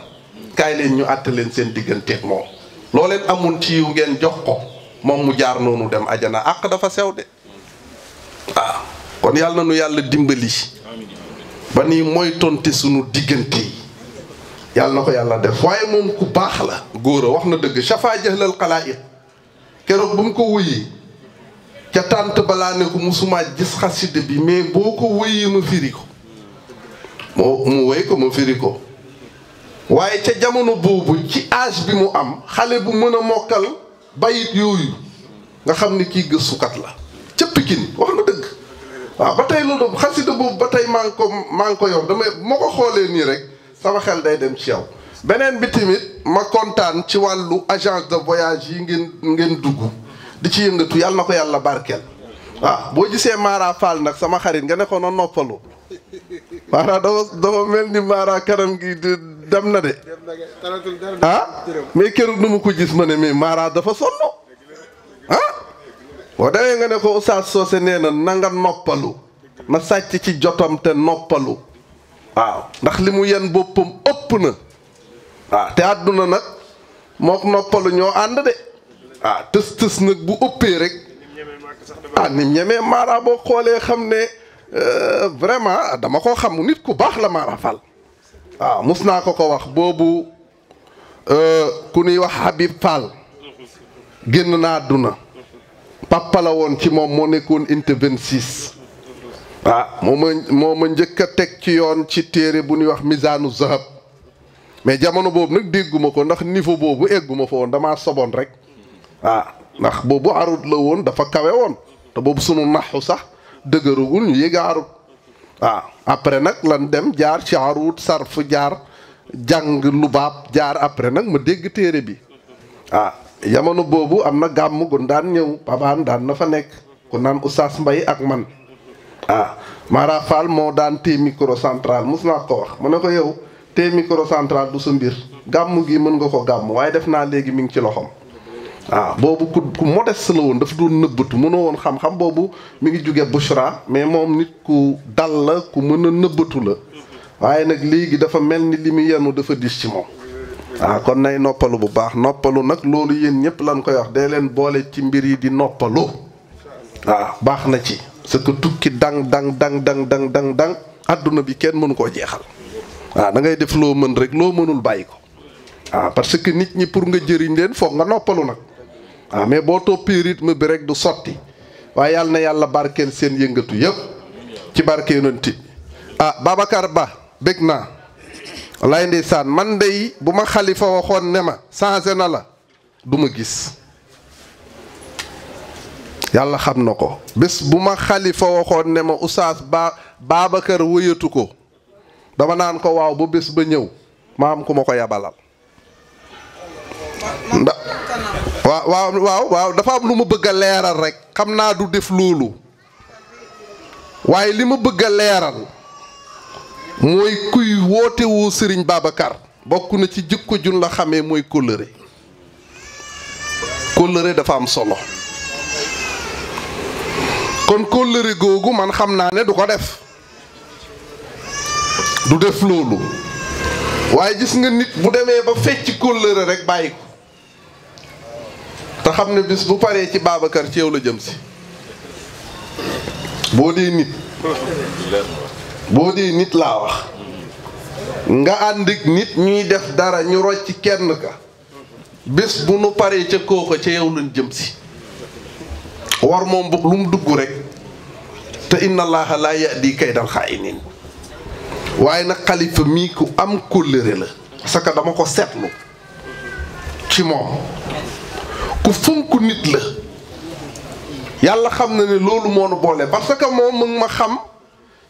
kaay leen ñu àtte leen seen digganteeg moom loo leen amoon ci yiw ngeen jox ko moom mu jaar noonu dem ajana àq dafa sew de waaw kon yàlla na nu yàlla dimbali ba nii mooy tonte sunu diggante yi yàlla na ko yàlla def waaye moom ku baax la góor a wax na dëgg shafa jahlal xalaa'iq keroog bu mu ko wëyee ca tànt balaa ne ko musuma gis xasida bi mais boo ko wëyee ma firi ko mu wëy ko ma firi ko waaye ca jamono boobu ci âge bi mu am xale bu mën a mokkal bayit yooyu nga xam ne kii gëstukat la ca Pikine wax na dëgg waaw ba tey loolu xasida boobu ba tey maa ngi ko yor damay moo ko xoolee nii rek sama xel day dem ci yow beneen bi tamit ma kontaan ci wàllu agence de voyage yi ngeen dugg di ci yëngatu yàlla na ko yàlla barkeel waaw boo gisee Mara Fall nag sama xarit nga ne ko na noppalu Mara dafa mel ni Mara kanam gi dem na de mais keroog nu mu ko gis ma ne mais Mara dafa sonn boo demee nga ne ko Oustaz Socé nee na nga noppalu na sàcc ci jotam te noppalu waaw ndax li mu yen boppam ëpp na waaw te àdduna nag mook noppalu ñoo ànd de tës nag bu ëppee rek ni ñemee Mara boo xoolee xam ne vraiment dama ko xam nit ku baax la Mara Fall waaw mus naa ko wax boobu ku ñuy wax Habib Fall génn na àdduna papa la woon ci moom moo nekkoon inte 26 moo ma njëkk a teg ci yoon ci téere bu ñuy wax Mizaanu Zahab mais jamono boobu nag dégguma ko ndax niveau boobu egguma fa woon damaa soboon rek ndax boobu arut la woon dafa kawe woon te boobu sunu naxu sax dëgëragul ñu yéeg arut après nag lan dem jaar ci arut sarf jaar jàng lubaab jaar après nag ma dégg téere bi jamono boobu am na gàmm gu daan ñëw babaan daan na fa nekk ku naan Oustaz Mbaye ak man Mara Fall moo daan téye micro central mus naa ko wax mu ne ko yow téye micro central du sa mbir gàmm gi mën nga ko gàmm waaye def naa léegi mi ngi ci loxoom boobu ku modeste la woon dafa doon nëbbatu mënoo woon xam-xam boobu mi ngi jóge Bouchra mais moom nit ku dal la ku mën a nëbbatu la waaye nag léegi dafa mel ni li mu yenu dafa dis ci moom kon nay noppalu bu baax noppalu nag loolu yéen ñëpp lan koy wax dee leen boole ci mbir yi di noppalu baax na ci parce que tukki dang adduna bi kenn mënu koo jeexal da ngay def loo mën rek loo mënul bàyyi ko parce que nit ñi pour nga jëriñ leen foog nga noppalu nag mais boo toppee rythme bi rek du sotti waaye yàlla na yàlla barkeel seen yëngatu yëpp ci barke yonent Babacar Ba bég naa wallaay ndeysaan man dey bu ma xalifa waxoon ne ma changé na la du ma gis yàlla xam na ko bés bu ma xalifa waxoon ne ma Oustaz Babacar wëyatu ko dama naan ko waaw ba bés ba ñëw ma am ku ma ko yabalal waaw dafa am lu ma bëgg a leeral rek xam naa du def loolu waaye li ma bëgg a leeral mooy kuy woote woo Serigne Babacar bokk na ci jikko jun la xamee mooy kóllëre kóllëre dafa am solo kon kóllëre googu man xam naa ne du ko def du def loolu waaye gis nga nit bu demee ba fecc kóllëre rek bàyyi ko te xam ne bis bu paree ci Babacar ci yow la jëm si boo dee nit laa wax nga ànd ak nit ñuy def dara ñu rocc kenn ka bés bu nu paree ca kooka ca yow lañ jëm si war moom lu mu dugg rek te inna allaha la yahdi kaydal xaa'iniin waaye nag xalifa mii ku am kóllëre la parce que dama ko seetlu ci moom ku fonk nit la yàlla xam na ne loolu moo nu boole parce que moom mu ngi ma xam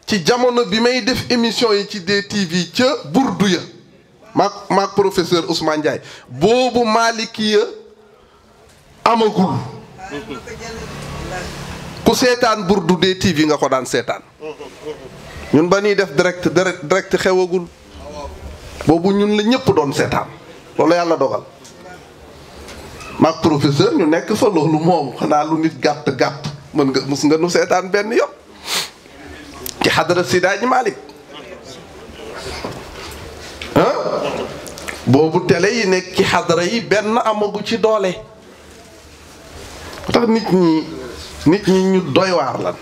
ci jamono bi may def émission yi ci DTV ca burdu ya maak professeur Ousmane Ndiaye boobu Malikiya amagul ku seetaan burdu DTV nga ko daan seetaan ñun ba ñuy def direct xewagul boobu ñun la ñëpp doon seetaan loolu yàlla dogal maak professeur ñu nekk fa loolu moom xanaa lu nit gàtt mën nga mus nga nu seetaan benn yoon ci xadara Sidaaji Malick boobu télé yi nekk ci xadara yi benn amagu ci doole tax nit ñi ñu doy waar lan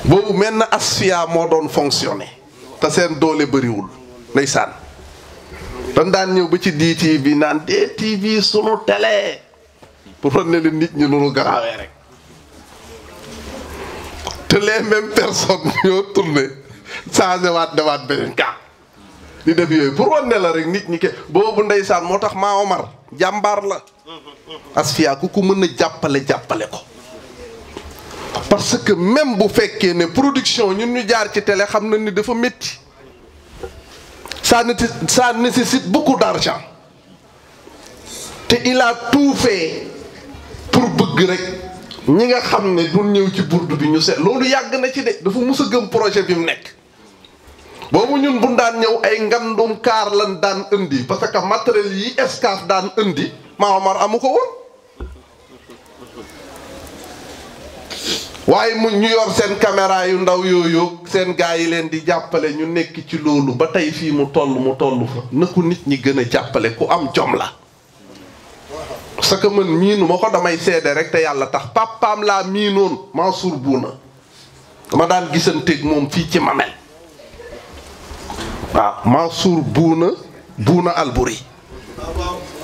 boobu mel na asfiya moo doon fonctionné te seen doole bëriwul ndeysaan dañ daan ñëw ba ci DTV naan DTV sunu télé pour wan ne nit ñi nu garaawee rek te les mêmes personnes ñoo tourné changé waat demaat beneen cas di def yooyu pour wan ne la rek nit ñi ke boobu ndeysaan moo tax maa Omar jàmbaar la asfiya ku ko mën a jàppale ko parce que même bu fekkee ne production ñun ñu jaar ci télé xam na ni dafa métti ça nécessite beaucoup d'argent te il a tout fait pour bëgg rek ñi nga xam ne du ñëw ci burdu bi ñu seet loolu yàgg na ci de dafa mus a gëm projet bi mu nekk boobu ñun bu daan ñëw ay ngandum kaar lan daan indi parce que matériel yi Excaf daan indi maa Omar amu ko woon waaye mu ñu yor seen caméra yu ndaw yooyu seen gaa yi leen di jàppale ñu nekk ci loolu ba tey fii mu toll fa na ko nit ñi gën a jàppale ku am jom la parce que man miinu ma ko damay seede rek te yàlla tax papaam laa miinoon Mansour Bouna dama daan gisanteeg moom fii ci Mamel waaw Mansour Bouna Alburi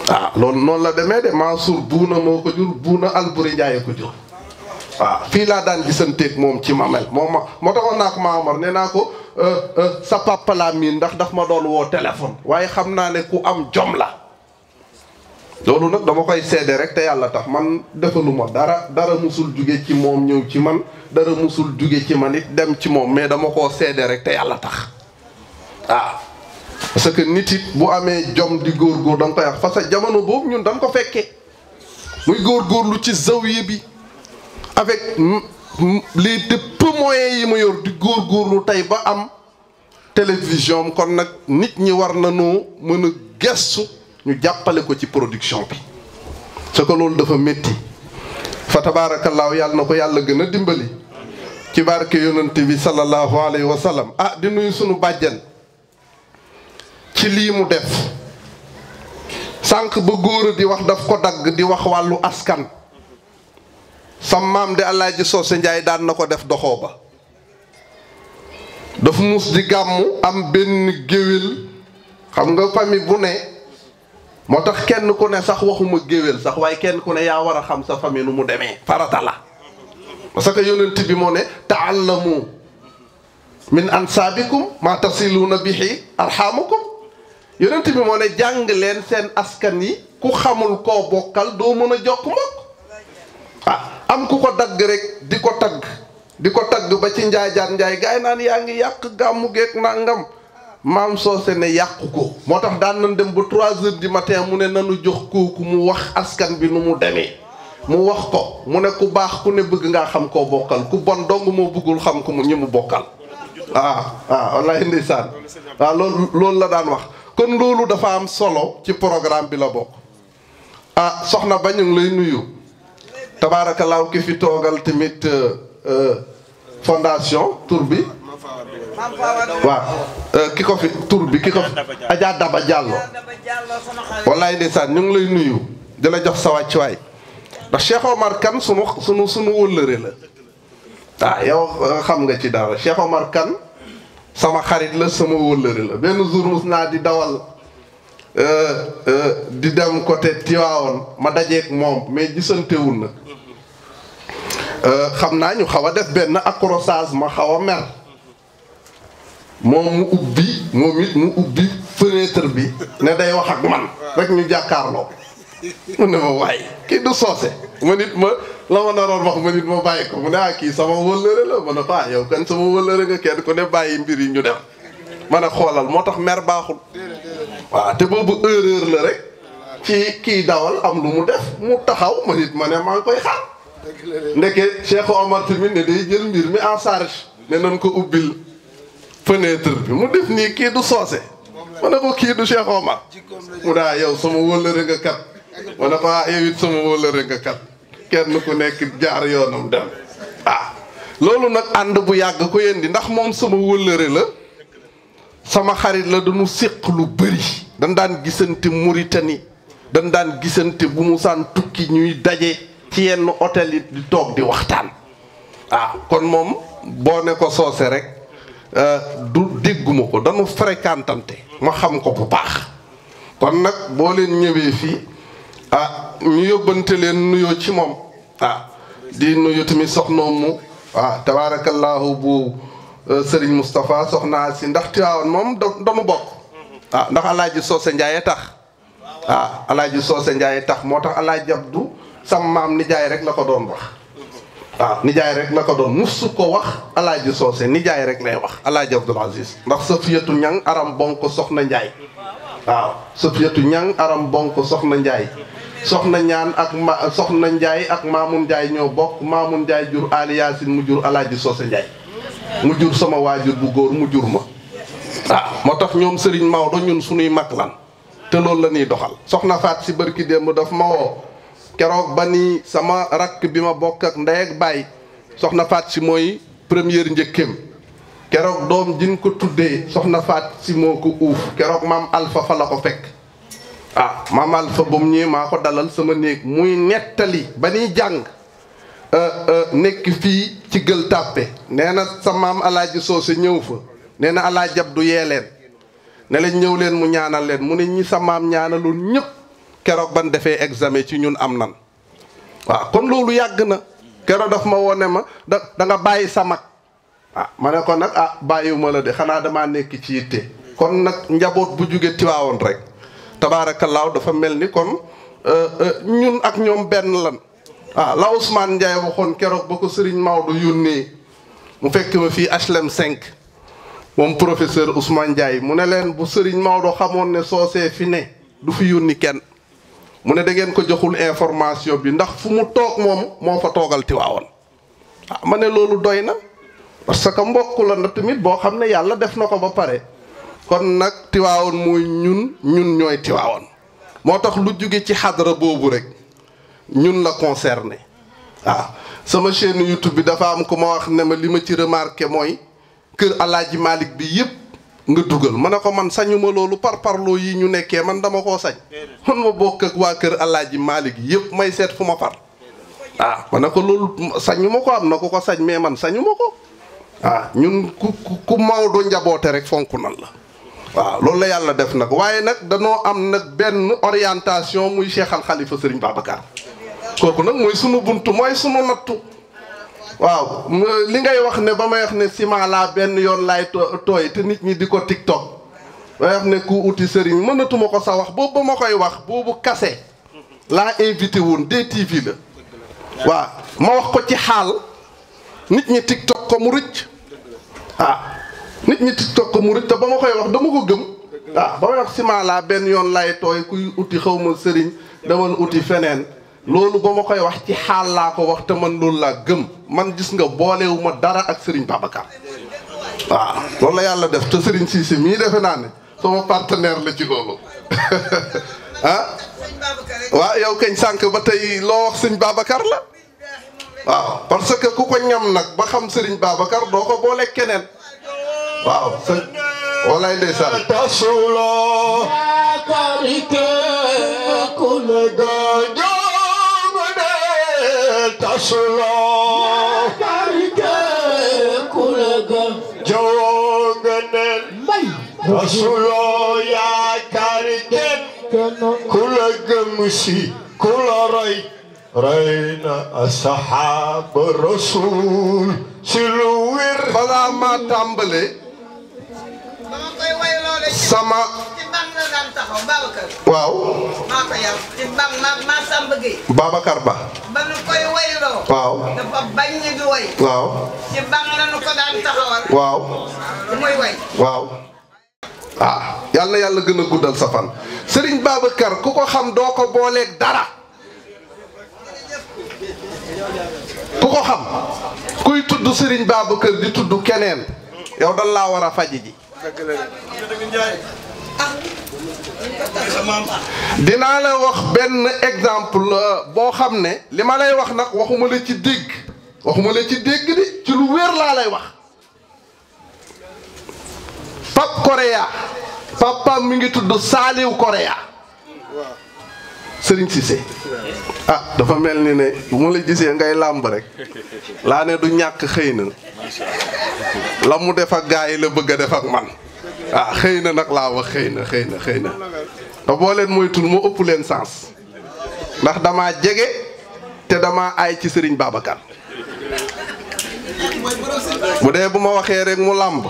waaw loolu noonu la demee de Mansour Bouna moo ko jur Bouna Alburi Ndiaye ko jur waaw fii laa daan gisanteeg moom ci Mamel moo taxoon naa ko maa Omar nee naa ko sa papa laa miin ndax daf ma doon woo téléphone waaye xam naa ne ku am jom la loolu nag dama koy seede rek te yàlla tax man defaluma dara musul jóge ci moom ñëw ci man dara musul jóge ci man it dem ci moom mais dama koo seede rek te yàlla tax waaw parce que nit it bu amee jom di góorgóor da nga koy wax parce que jamono boobu ñun dañ ko fekkee muy góorgóorlu ci zawiya bi avec les peu moyens yi ma yor di góorgóorlu tey ba am télévision kon nag nit ñi war nañoo mën a gestu ñu jàppale ko ci production bi parce que loolu dafa métti fa tabaarakallaahu yàlla na ko yàlla gën a dimbali ci barke yonent bi sallallahu alayhi wa sallam di nuyu sunu bàjjan ci lii mu def sànq ba góor di wax daf ko dagg di wax wàllu askan sam maam de Alaaji Soose Njaay daan na ko def doxoo ba dafa mus di gàmmu am benn géwél xam nga famille bu ne moo tax kenn ku ne sax waxuma géwél sax waaye kenn ku ne yaa war a xam sa famille nu mu demee farata la parce que yonent bi moo ne taallamu min ansaabikum ma tasiluuna bihi arxaamakum yonent bi moo ne jàng leen seen askan yi ku xamul koo bokkal doo mën a jokk mbokk am ku ko dagg rek di ko tagg ba ci njaajaan njaay gaay naan yaa ngi yàq gàmmu geeg nangam maam Soose ne yàqu ko moo tax daan nañ dem ba 3 heures du matin mu ne nanu jox kooku mu wax askan bi nu mu demee mu wax ko mu ne ku baax ku ne bëgg ngaa xam koo bokkal ku bon dong moo bëggul xam ko mu ñi mu bokkal wallahi ndeysaan loolu la daan wax kon loolu dafa am solo ci programme bi la bokk soxna ba ñu ngi lay nuyu tabaarakallaahu ki fi toogal tamit fondation tur bi waaw ki ko fi tur bi ki ko fi Adja Daba Diallo wallaay ndeysaan ñu ngi lay nuyu di la jox sa wàccuwaay ndax Cheikh Omar Kane sunu wëllëre la ah yow xam nga ci dara Cheikh Omar Kane sama xarit la sama wëllëre la benn jour mus naa di dawal di dem côté Tivaouane ma dajeek moom mais gisantewul na xam naa ñu xaw a def benn accrochage ma xaw a mer moom mu ubbi fenêtre bi ne day wax ak man rek ñu jàkkaarloo mu ne ma waay kii du soose ma nit ma la ma naroon wax ma nit ma bàyyi ko mu ne kii sama wëllëre la ma ne ko yow kan sama wëllëre nga kenn ku ne bàyyi mbir yi ñu dem ma ne xoolal moo tax mer baaxul waaw te boobu erreur la rek ci kii dawal am lu mu def mu taxaw ma nit ma ne maa ngi koy xaar ndeke Cheikh Omar tamit ne day jël mbir mi en charge ne nañ ko ubbil fenêtre bi mu def nii kii du soose ma ne ko kii du Cheikh Omar mu daa yow sama wëllëre nga kat ma ne ko yow it sama wëllëre nga kat kenn ku nekk jaar yoonam dem loolu nag ànd bu yàgg ko yéen di ndax moom sama wëllëre la sama xarit la dañu séq lu bëri dañ daan gisante Mauritanie dañ daan gisante bu mu saan tukki ñuy daje ci yenn hôtel yi di toog di waxtaan kon moom boo ne ko soose rek du dégguma ko dañu fréquentante ma xam ko bu baax kon nag boo leen ñëwee fii ñu yóbbante leen nuyoo ci moom di nuyu tamit soxnoom mu tabaarakallaahu bu Serigne Moustapha soxnaa si ndax Tiwaawan moom dañu bokk ndax Alaaji Soose Njaay tax Alaaji Soose Njaay tax moo tax Alaaji Abdu sama maam nijaay rek la ko doon wax nijaay rek la ko doon musu ko wax Alaaji Soose nijaay rek lay wax Alaaji Abdul Aziz ndax Safiyatu Ñang aram bonk soxna Njaay Safiyatu Ñang aram bonk soxna Njaay soxna ñaan ak soxna Njaay ak Maamun Njaay ñoo bokk Maamun Njaay jur Ali Yaasin mu jur Alaaji Soose Njaay mu jur sama waajur bu góor mu jur ma moo tax ñoom Serigne Maodo ñun suñuy mag lan te loolu la ñuy doxal soxna Faat si barki démb daf ma woo keroog ba ni sama rakk bi ma bokk ak ndey ak baay soxna Faat si mooy première njëkkeem keroog doom jin ko tuddee soxna Faat si moo ko uuf keroog maam Alpha fa la ko fekk maam Alpha ba mu ñëwee maa ko dalal sama néeg muy nettali ba ñuy jàng nekk fii ci Gueule Tapée nee na sa maam Alaaji Soose ñëw fa nee na Alaaji Abdu yee leen ne leen ñëw leen mu ñaanal leen mu ne ñi sa maam ñaanaloon ñëpp keroog ban defee examen ci ñun am nan kon loolu yàgg na keroog daf ma wone ma da nga bàyyi sa mag ma ne ko nag bàyyiwuma la de xanaa damaa nekk ci yitte kon nag njaboot bu jóge Tiwaawoon rek tabaarakallaahu dafa mel ni kon ñun ak ñoom benn lan la Ousmane Ndiaye waxoon keroog ba ko Serigne Maodo yónnee mu fekk ma fii HLM 5 moom professeur Ousmane Ndiaye mu ne leen bu Serigne Maodo xamoon ne soosee fi ne du fi yónni kenn mu ne da ngeen ko joxul information bi ndax fu mu toog moom moo fa toogal Tiwaawoon ma ne loolu doy na parce que mbokk la na tamit boo xam ne yàlla def na ko ba pare kon nag Tiwaawoon mooy ñun ñooy Tiwaawoon moo tax lu jóge ci xadara boobu rek ñun la concerné sama chaîne YouTube bi dafa am ku ma wax ne ma li ma ci remarqué mooy kër Alaaji Malick bi yëpp nga dugal ma ne ko man sañu ma loolu parloo yi ñu nekkee man dama koo sañ man ma bokk ak waa kër Alaaji Malick yëpp may seet fu ma far ma ne ko loolu sañu ma ko am na ko sañ mais man sañu ma ko ñun ku Maodo njaboote rek fonk nan la loolu la yàlla def nag waaye nag danoo am nag benn orientation muy Cheikh Al Khalifa Serigne Babacar kooku nag mooy sunu buntu mooy sunu nattu li ngay wax ne ba may wax ne ciment laa benn yoon laay tooy te nit ñi di ko TikTok may wax ne ku uti sëriñ mënatuma ko sa wax boobu ba ma koy wax boobu kase laa invité woon DTV la ma wax ko ci xaal nit ñi TikTok ko mu rëcc nit ñi TikTok ko mu rëcc te ba ma koy wax dama ko gëm ba may wax ciment laa benn yoon laay tooy kuy uti xaw ma sëriñ demal uti feneen loolu ba ma koy wax ci xaal laa ko wax te man loolu laa gëm man gis nga boolewu ma dara ak Serigne Babacar loolu la yàlla def te Serigne Cissé mii defe naa ne sama partenaire la ci loolu yow kañ sànq ba tey loo wax sëñ Babacar la waaw parce que ku ko ñam nag ba xam Serigne Babacar doo ko boole keneen waaw sëñ walaay ndeysaan tasulo karike kulega jomane tasulo karike kulega jomane tasulo ya karike kulega musi kularai Rayna ashab rasul siluwir balaa ma tàmbale sama waaw Babacar Ba ba nu koy wayloo waaw dafa bañ ni du way waaw ci bang la nu ko daan taxawal waaw muy way waaw ah yàlla yàlla gën a guddal sa fan Serigne Babacar ku ko xam doo ko booleeg dara ku ko xam kuy tudd Serigne Babacar di tudd keneen yow dal laa war a faji ji dinaa la wax benn exemple boo xam ne li ma lay wax nag waxuma la ci dégg di ci lu wér laa lay wax Pape Korea papaam mi ngi tudd Saliou Korea Serigne Cissé ah dafa mel ni ne bu ma la gisee ngay làmb rek laa ne du ñàkk xëy na la mu def ak gaa yi la bëgg a def ak man ah xëy na nag laa wax xëy na te boo leen moytul moo ëpp leen sens ndax damaa jege te damaa aay ci Serigne Babacar bu dee bu ma waxee rek mu làmb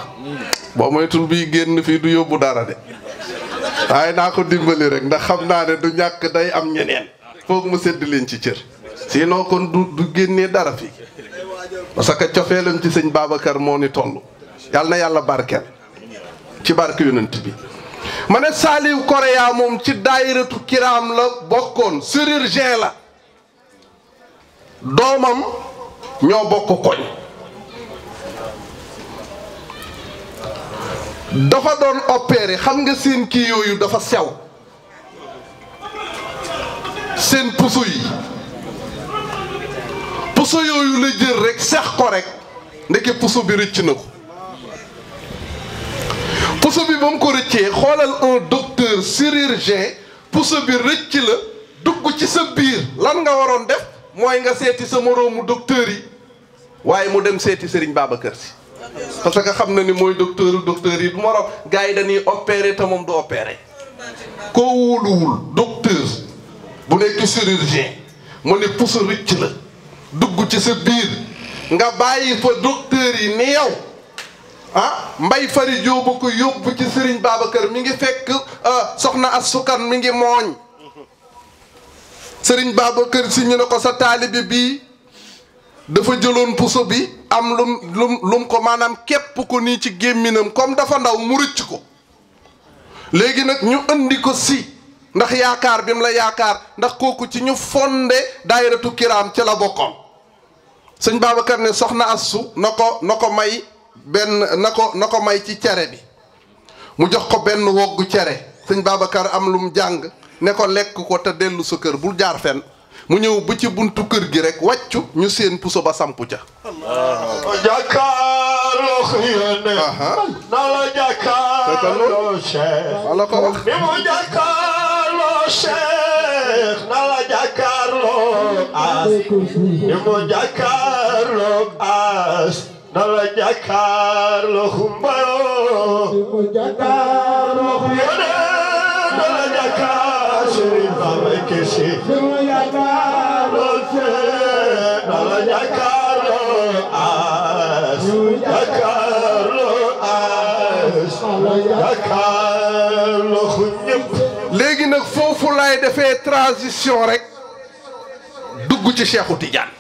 boo moytul bii génn fii du yóbbu dara de waaye naa ko dimbali rek ndax xam naa ne du ñàkk day am ñeneen foog mu sedd leen ci cër sinon kon du génnee dara fii parce que cofeelam ci sëñ Babacar moo ni toll yàlla na yàlla barkeel ci barke yonent bi ma ne Saliou Korea moom ci daayiratu kiraam la bokkoon chirurgien la doomam ñoo bokk koñ dafa doon opéré xam nga seen kii yooyu dafa sew seen puso yooyu la jël rek sex ko rek ndeke puso bi rëcc na ko puso bi ba mu ko rëccee xoolal un docteur chirurgien puso bi rëcc la dugg ci sa biir lan nga waroon def mooy nga seeti sa moroomu docteur yi waaye mu dem seeti Serigne Babacar Sy parce que xam na ni mooy docteur yi du moroom gars yi dañuy opéré te moom du opéré koo wóoluwul docteur bu nekk chirurgien mu ne puso rëcc la dugg ci sa biir nga bàyyi fa docteur yi ni yow ah mbay fari jóoba ko yóbbu ci Serigne Babacar mi ngi fekk soxna asukan mi ngi mooñ Serigne Babacar si ñu ne ko sa taalibe bii dafa jëloon puso bi am lum ko maanaam képp ko nii ci gémminam comme dafa ndaw mu rëcc ko léegi nag ñu andi ko si ndax yaakaar bi mu la yaakaar ndax kooku ci ñu fondé daayiratu kiraam ci la bokkoon sëñ Babacar ne soxna assu na ko may na ko may ci cere bi mu jox ko benn woggu cere sëñ Babacar am lum jàng ne ko lekk ko te dellu sa kër bul jaar fenn mu ñëw ba ci buntu kër gi rek wàccu ñu seen puso ba sampu ca jàkkaarloo xiyane na la jàkkaarloo Cheikh wala ko wax ni mu jàkkaarloo Cheikh na la jàkkaarloo as ni mu jàkkaarloo as na la jàkkaarloo xumbayoo ni mu jàkkaarloo xiyane na la jàkkaarloo Serigne Babacar Sy ni mu jàkkaarloo Cheikh na la jàkkaarloo as jàkkaarloo as jàkkaarloo ñëpp léegi nag foofu laay defee transition rek dugg ci Cheikhou Tidiane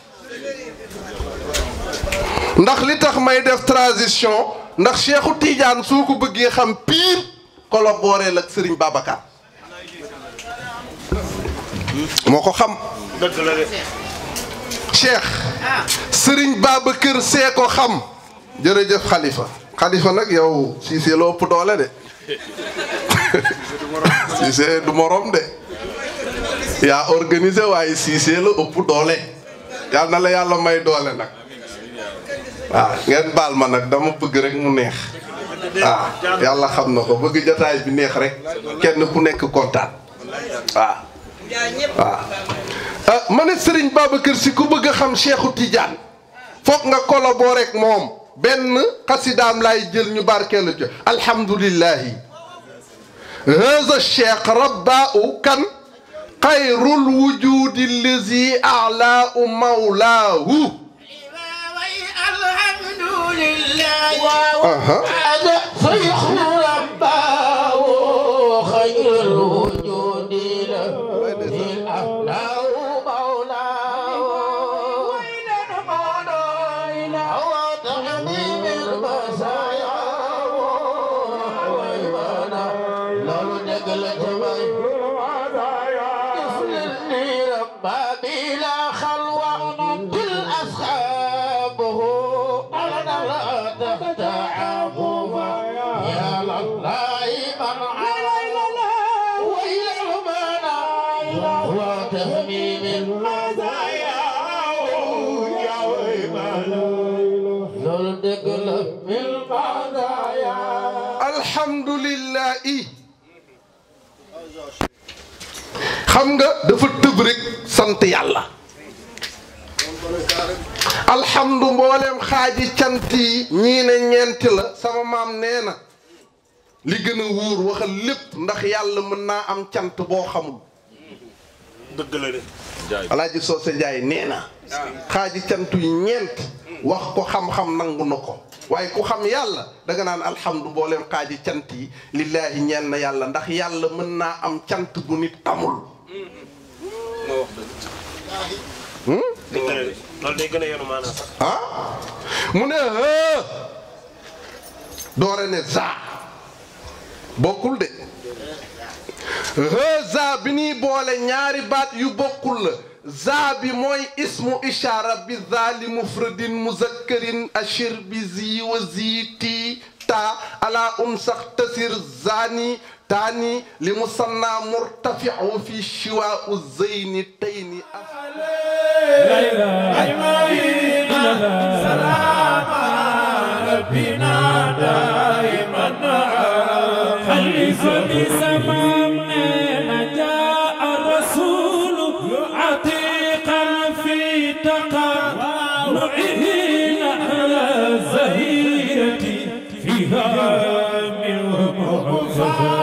ndax li tax may def transition ndax Cheikhou Tidiane soo ko bëggee xam pire collaborer ak Serigne Babacar moo ko xam dëgg la de Cheikh Serigne Babacar see ko xam jërëjëf Khalifa nag yow Cissé la ëpp doole de Cissé du morom de yaa organisé waaye Cissé la ëpp doole yàlla na la yàlla may doole nag waaw ngeen baal ma nag dama bëgg rek mu neex waaw yàlla xam na ko bëgg jotaay bi neex rek kenn ku nekk kontaan waaw waaw ma ne Serigne Babacar Sy ku bëgg a xam Cheikhou Tidiane foog nga collaborer ak moom benn xasidaam laay jël ñu barkeelu ci alhamdulillahi haza cheikh rabbau kan xayrul wujudi allazi a'laa mawlaahu alhamdulillahi xam nga dafa tëb rek sant yàlla alhamdu mboolem xaaji cant yi ñii ne ñeenti la sama maam nee na li gën a wóor waxal lépp ndax yàlla mën naa am cant boo xamul dëgg la de Alaaji Soose Njaay nee na xaaji cant yi ñeent wax ko xam-xam nangu na ko waaye ku xam yàlla danga naan alhamdu mboolem xaaji cant yi lillaahi ñeel na yàlla ndax yàlla mën naa am cant bu nit xamul loolu day gën a yenu maanaam sax mu ne doore ne za bokkul de za bi ñuy boole ñaari baat yu bokkul la za bi mooy ismu ishaara bi zaali mufradin muzakkarin ashir bi zi wa ziti ta ala sax tasir zani taani li musanna murtafi wa fi shiwa u zeyni tayni فيها من